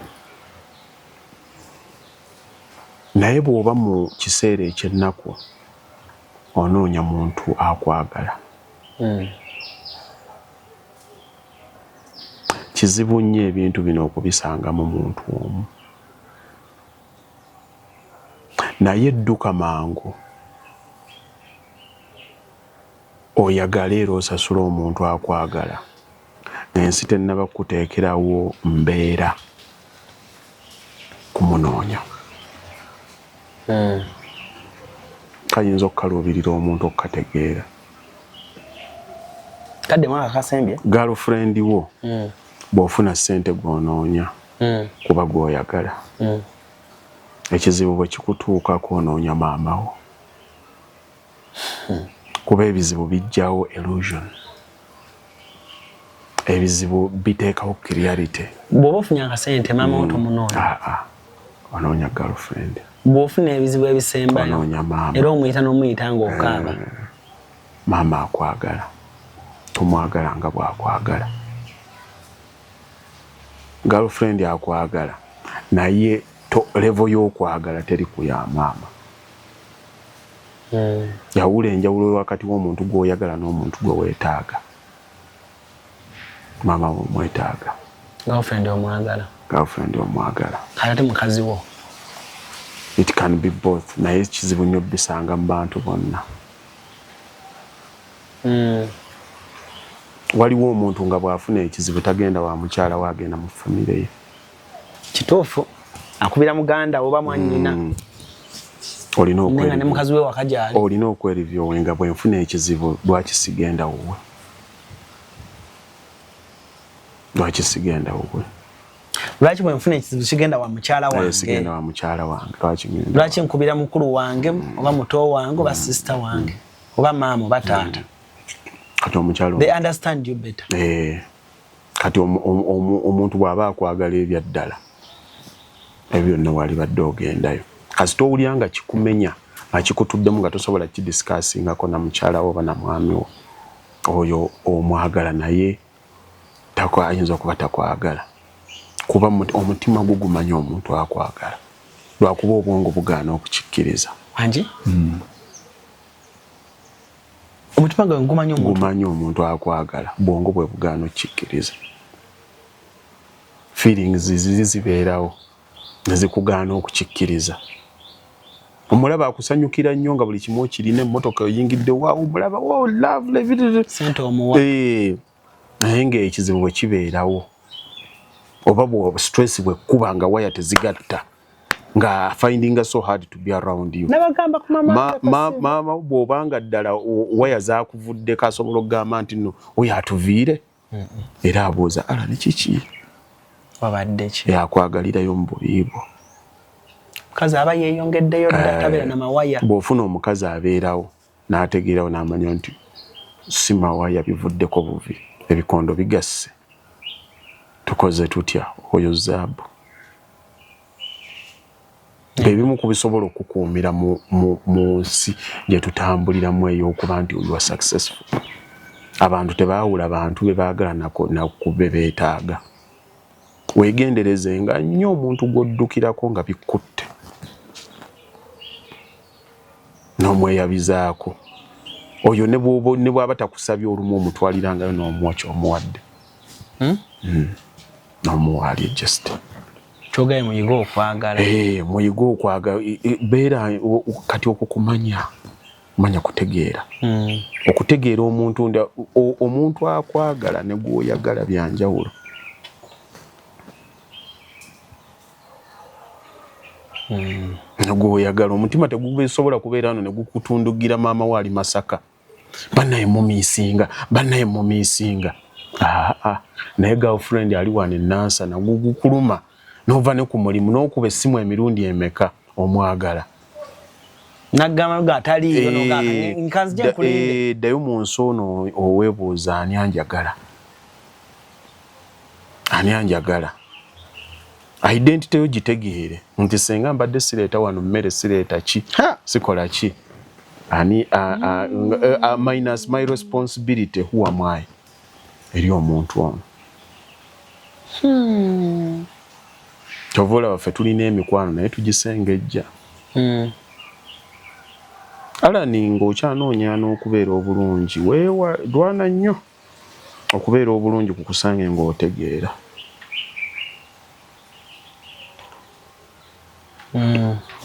naye bw'oba mu kiseera ekyennaku, onoonya muntu akwagala. Kizibu nnyo ebintu bino okubisanga mu muntu omu, naye dduka mangu oyagale era osasule omuntu akwagala ensi tennaba kukuteekerawo mbeera kumunoonya. Kayinza okukaluubirira omuntu okukategeera. Kadde mwaka kasembye. Girlfriend wo, bw'ofuna ssente gw'onoonya, kuba gw'oyagala. Ekizibu bwe kikutuukako, onoonya maama wo, kuba ebizibu bijjawo illusion, ebizibu biteekawo clarity. Bw'oba ofunye akasente, maama wo tomunoonya? Aa, onoonya girlfriend. Bw'ofuna ebizibu ebisembayo, onoonya maama. Era omuyita n'omuyita ng'okaaba. Maama akwagala, tomwagala nga bw'akwagala. Girlfriend akwagala, naye to level y'okwagala teri ku ya maama. Yawula enjawulo wakati w'omuntu gw'oyagala n'omuntu gwe weetaaga. Maama womwetaaga. Girlfriend omwagala. Girlfriend omwagala. Kale ate mukazi wo? It can be both, naye kizibu nnyo bisanga mu bantu bonna. Waliwo omuntu nga bw'afuna ekizibu tagenda wa mukyala we, agenda mu famire ye. Kituufu. Akubira muganda oba mwannyina. Olina Nenga ne mukazi we waka gyali. Olina okwereviewinga, bwe nfuna ekizibu lwaki sigenda wuwe? Lwaki sigenda wuwe? Lwaki bwe nfuna ekizibu sigenda wa mukyala wange? Sigenda wa mukyala wange. Lwaki ngenda? Lwaki nkubira mukulu wange oba muto wange oba sister wange oba maama oba taata? Kati omukyala They understand you better. Kati omuntu bw'aba akwagala ebya ddala, ebyo byonna walibadde ogendayo. Kasita owulira nga kikumenya, nga kikutuddemu, nga tosobola kidiscussingako na mukyala wo oba na mwami wo, oyo omwagala naye ayinza okuba takwagala, kuba omutima gwo gumanya omuntu akwagala, lwakuba obwongo bugaana okukikkiriza. Wangi? Omutima gwe gumanya omuntu. Gumanya omuntu akwagala, bwongo bwe bugaana okukikkiriza. Feelings ziri zibeerawo ne zikugaana okukikkiriza. Omulaba akusanyukira nnyo nga buli kimu okirina, emmotoka oyingidde, waawo, omulaba, wow, lovely. Ssente omuwa. Naye ng'ekizibu bwe kibeerawo oba bwe stress bwekkuba nga waya tezigatta, nga finding so hard to be around you. Nabagamba ku mama. Maama bw'obanga ddala waya zakuvuddeko, asobola okugamba nti no, oyo atuviire, era abuuza ala ne kiki. Wabadde ki? Yakwagalirayo mu bubi bwo. Mukazi aba yeeyongeddeyo dda, tabeera na mawaya. Bw'ofuna omukazi abeerawo n'ategeerawo n'amanya nti si mawaya, bivuddeko buvi, ebikondo bigasse, tukoze tutya, oyo zaabu. Ebimu ku bisobola okukuumira mu nsi gye tutambuliramu ey'okuba nti you are successful. Abantu tebaawula bantu be baagala naku be beetaaga. Weegenderezenga nnyo omuntu gw'oddukirako nga bikutte n'omweyabizaako. Oyo ne bw'aba takusabye, olumu omutwalirangayo n'omuwa ky'omuwadde. N'omuwa ali just. Kyogaye muyige okwagala. Muyige okwagala. Beera kati okwo kumanya, manya kutegeera. Okutegeera omuntu nti omuntu akwagala ne gw'oyagala byanjawulo. Ne gw'oyagala, omutima tegusobola kubeera wano ne gukutundugira maama we ali Masaka. Bannaye mumiisinga, bannaye mumiisinga. Aa, naye girlfriend ali wano e Nansana gugukuluma n'ova ne ku mulimu n'okuba essimu emirundi emeka, omwagala. Nagamba nga ataliiyo n'ogamba nkanzije nkulinde. Ddayo mu nsi ono oweebuuza, ani anjagala? Ani anjagala? Identity yo gitegeere nti senga mbadde sireeta wano mmere, sireeta ki, sikola ki, ani minus my responsibility, who am I eri omuntu ono? Kyova olaba ffe tulina emikwano naye tugisengejja. Alani, ng'okyanoonya n'okubeera obulungi, weewa lwana nnyo okubeera obulungi kukusange ng'otegeera.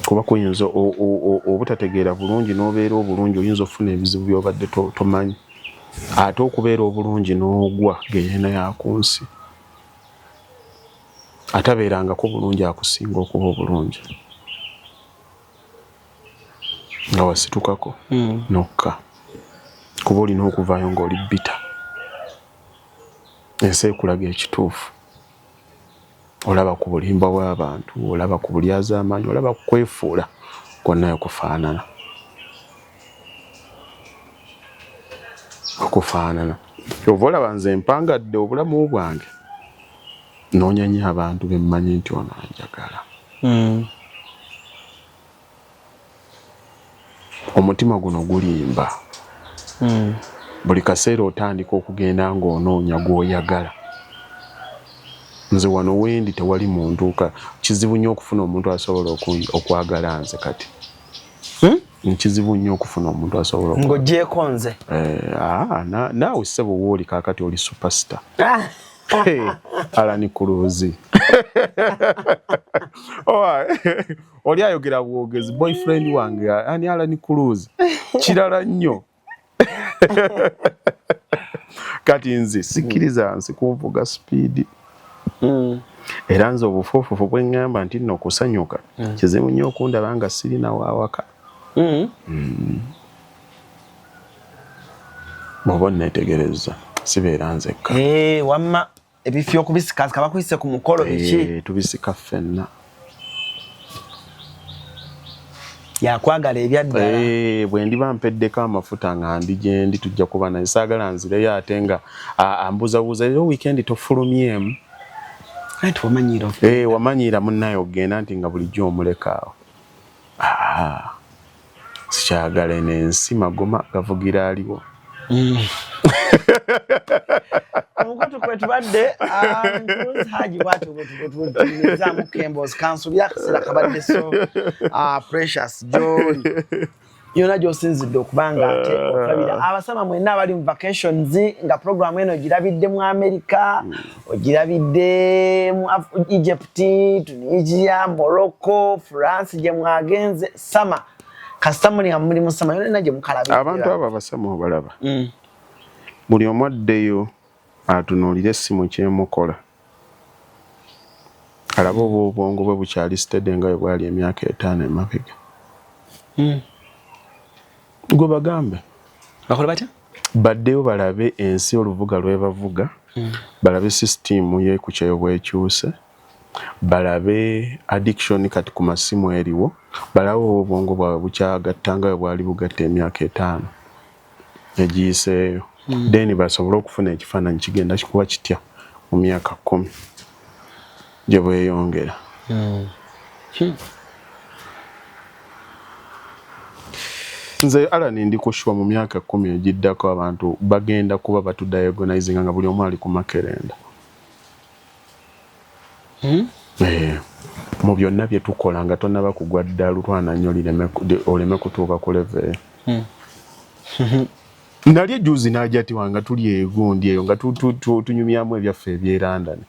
Kuba kuyinza obutategeera bulungi n'obeera obulungi, oyinza okufuna ebizibu by'obadde tomanyi. Ate okubeera obulungi n'ogwa geyeena ya ku nsi. Atabeerangako bulungi akusinga okuba obulungi. Nga wasitukako nokka. Kuba olina okuvaayo ng'oli bitter. Ensi ekulaga ekituufu. Olaba ku bulimba bw'abantu, olaba ku bulyazaamaanyi, olaba ku kwefuula kwonna okufaanana. Okufaanana. Ky'ova olaba nze mpangadde obulamu bwange, nnoonya nnyo abantu be mmanyi nti ono anjagala. Omutima guno gulimba. Buli kaseera otandika okugenda ng'onoonya gw'oyagala. Nze wano wendi tewali muntu, kizibu nnyo okufuna omuntu asobola okwagala nze kati. Kizibu nnyo okufuna omuntu asobola Ng'oggyeeko nze. Naawe ssebo wooli kaakati oli superstar. Alan Cruz. Oli ayogera bwogezi, boyfriend wange ani Alan Cruz. Kirala nnyo. Kati nze sikkiriza nsi kunvuga speed. Era nze obufuufufu bwe ŋŋamba nti nno okusanyuka kizibu nnyo okundaba nga sirinawo awaka. Bw'oba onneetegerezza, sibeera nzekka. Wamma ebifo okubisikasika bakuyise ku mukolo biki? Tubisika ffenna. Yakwagala ebyaddala. Bwe ndiba mpeddeko amafuta nga ndi gye ndi, tujja kuba naye. Saagala nzireyo ate nga ambuzabuuza, leero weekend tofulumyemu. Anti wamanyiira. Wamanyiira munnaye okugenda nti nga bulijjo omuleka awo. Sikyagala eno ensi, magoma gavugira aliwo. Omukutu kwe tubadde Haji bwatyo bwetunyumizaamu kemboozi, kansubira akaseera kabadde so precious gyoli yona gy'osinzidde okuba nga ate okulabira abasama mwenna abali mu vacations, nga programu eno ogirabidde mu America, ogirabidde mu Egypt, Tunisia, Morocco, France, gye mwagenze sama, kasita muli nga muli mu sama yonna gye mukalabidde. Abantu abo abasama obalaba, buli omu addeyo atunuulire essimu kyemukola, alabe oba obwongo bwe bukyali steady nga bwe bwali emyaka 5 emabega. Gwe bagambe. Bakola batya? Baddeyo balabe ensi oluvuga lwebavuga, balabe sisitimu y'ekukyeyo bwekyuse, balabe addiction kati ku masimu eriwo, balabe oba obwongo bwabwe bukyagatta nga bwe bwali bugatta emyaka 5 egiyiseeyo, then basobole okufuna ekifaananyi kigenda kikuba kitya mu myaka 10 gye bweyongera. Nze Alan ndi kushuwa mu myaka 10 egiddako abantu bagenda kuba batudiagonizinga nga buli omu ali ku makerenda. Mu byonna bye tukola nga tonnaba kugwa ddalu, lwana nnyo oleme kutuuka ku level. Nali ejuzi n'ajati wange nga tuli egundi eyo nga tunyumyamu ebyaffe eby'e London.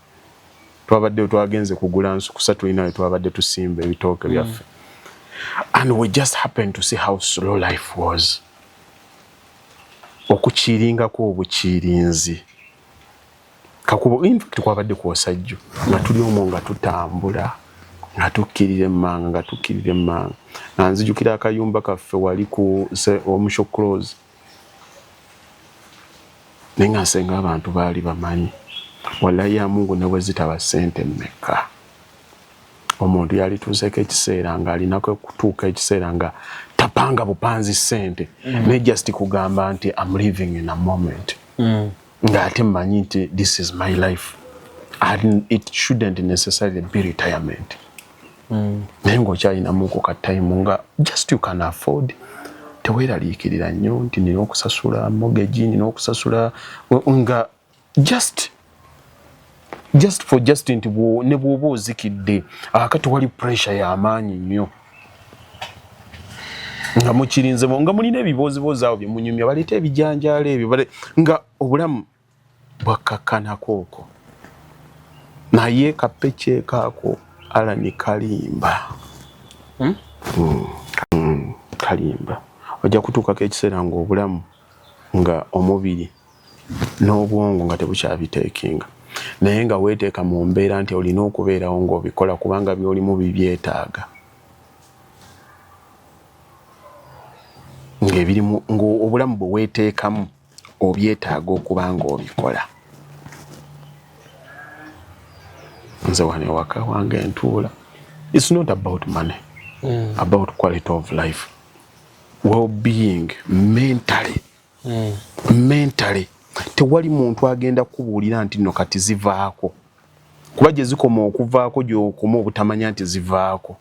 Twabadde twagenze kugula nsukusa, tulina we twabadde tusimba ebitooke byaffe. And we just happened to see how slow life was. Okukiringako obukirinzi. Kakubo, in fact kwabadde kwosajjo nga tuli omwo nga tutambula nga tukkirira emmanga, nga tukkirira emmanga, nga nzijukira akayumba kaffe wali ku Omusho Close, naye nga nsenga abantu baali bamanyi wallahi ya Mungu ne bwe zitaba ssente mmeka, omuntu yalituuseeko ekiseera ng'alinako kutuuka ekiseera nga tapanga bupanzi ssente, naye just kugamba nti am living in a moment, ng'ate mmanyi nti this is my life and it shouldn't necessarily be retirement, naye ng'okyalinamuko ka time nga just you can afford, teweeraliikirira nnyo nti nina okusasula mortgage, nina okusasula, nga just for just nti ne bw'oba ozikidde akati wali pressure y'amaanyi nnyo nga mukirinzemu, nga mulina ebibooziboozi awo bye munyumya, baleete ebijanjaalo ebyo, nga obulamu bwakkakkanako okwo. Naye kapeke kaako Alani kalimba. Kalimba. Ojja kutuukako ekiseera ng'obulamu nga omubiri n'obwongo nga tebukyabiteekinga, naye nga weeteeka mu mbeera nti olina okubeerawo ng'obikola kubanga by'olimu bibyetaaga, ng'ebirimu ng'obulamu bwe weeteekamu obyetaaga okuba ng'obikola. Nze wano ewaka wange ntuula, it's not about money, about quality of life, well-being mentally. Mentally tewali muntu agenda kubuulira nti nno kati zivaako, kuba gye zikoma okuvaako gy'okoma obutamanya nti zivaako.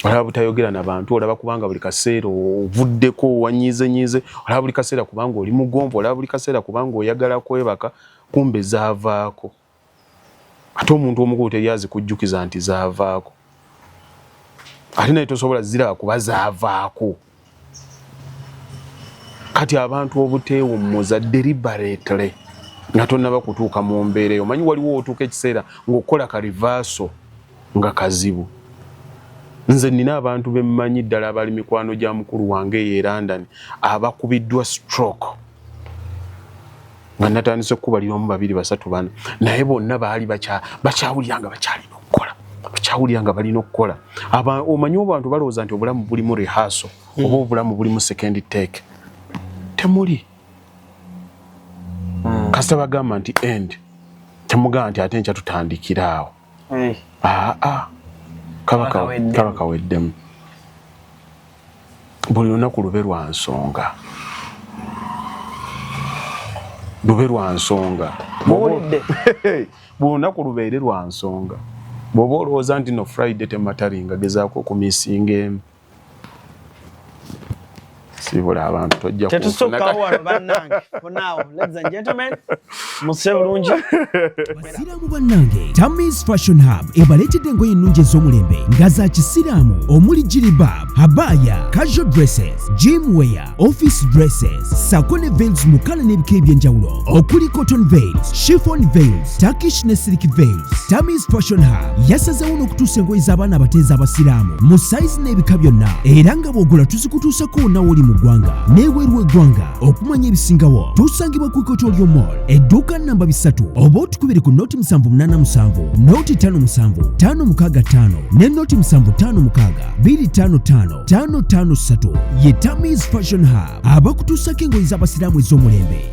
Olaba butayogera na bantu, olaba kubanga buli kaseera ovuddeko wanyiizenyiize, olaba buli kaseera kubanga oli mugonvu, olaba buli kaseera kubanga oyagala kwebaka, kumbe zaavaako. Ate omuntu omukulu teri azikujjukiza nti zaavaako, ate naye tosobola ziraba kuba zaavaako. Kati abantu obuteewummuza deliberately nga tonnaba kutuuka mu mbeera eyo, omanyi waliwo otuuka ekiseera ng'okukola ka reversal nga kazibu. Nze nina abantu bemmanyi ddala abali mikwano gya mukulu wange eyo e London abakubiddwa stroke. Nga natandise okukubalira omu, babiri, basatu, bana, naye bonna baali bakyawulira nga bakyalina okukola, bakyawulira nga balina okukola. Omanyi abantu balowooza nti obulamu bulimu rehearsal oba obulamu bulimu second take. Temuli. Kasita bagamba nti end, temugamba nti ate nkya tutandikira awo. Aa, kaba Kaba kaweddemu. Buli lunaku lube lwa nsonga, lube lwa nsonga. Muwulidde? Buli lunaku lubeere lwa nsonga. Bw'oba olowooza nti no Friday temataringa, gezaako okumisinga emu, sibula abantu tojja. Tetusukkawo wano bannange. For now, ladies and gentlemen, musule bulungi. Basiraamu bannange, Tamis Fashion Hub ebaleetedde engoye ennungi ez'omulembe nga za kisiraamu, omuli jilbab, habaya, casual dresses, gym wear, office dresses, sako ne veils mu color n'ebika ebyenjawulo, okuli cotton veils, chiffon veils, Turkish ne silk veils. Tamis Fashion Hub yasazeewo n'okutuusa engoye z'abaana abato ez'abasiraamu mu sayizi n'ebika byonna, era nga bw'ogula tuzikutuusako wonna w'oli mu ggwanga n'ebweru w'eggwanga. Okumanya ebisingawo, tusangibwa ku Equatorial Mall, edduuka namba 3, oba otukubire ku 0787 057 565 ne 0756 255 553. Ye Tamis Fashion Hub, abakutuusako engoye z'abasiraamu ez'omulembe.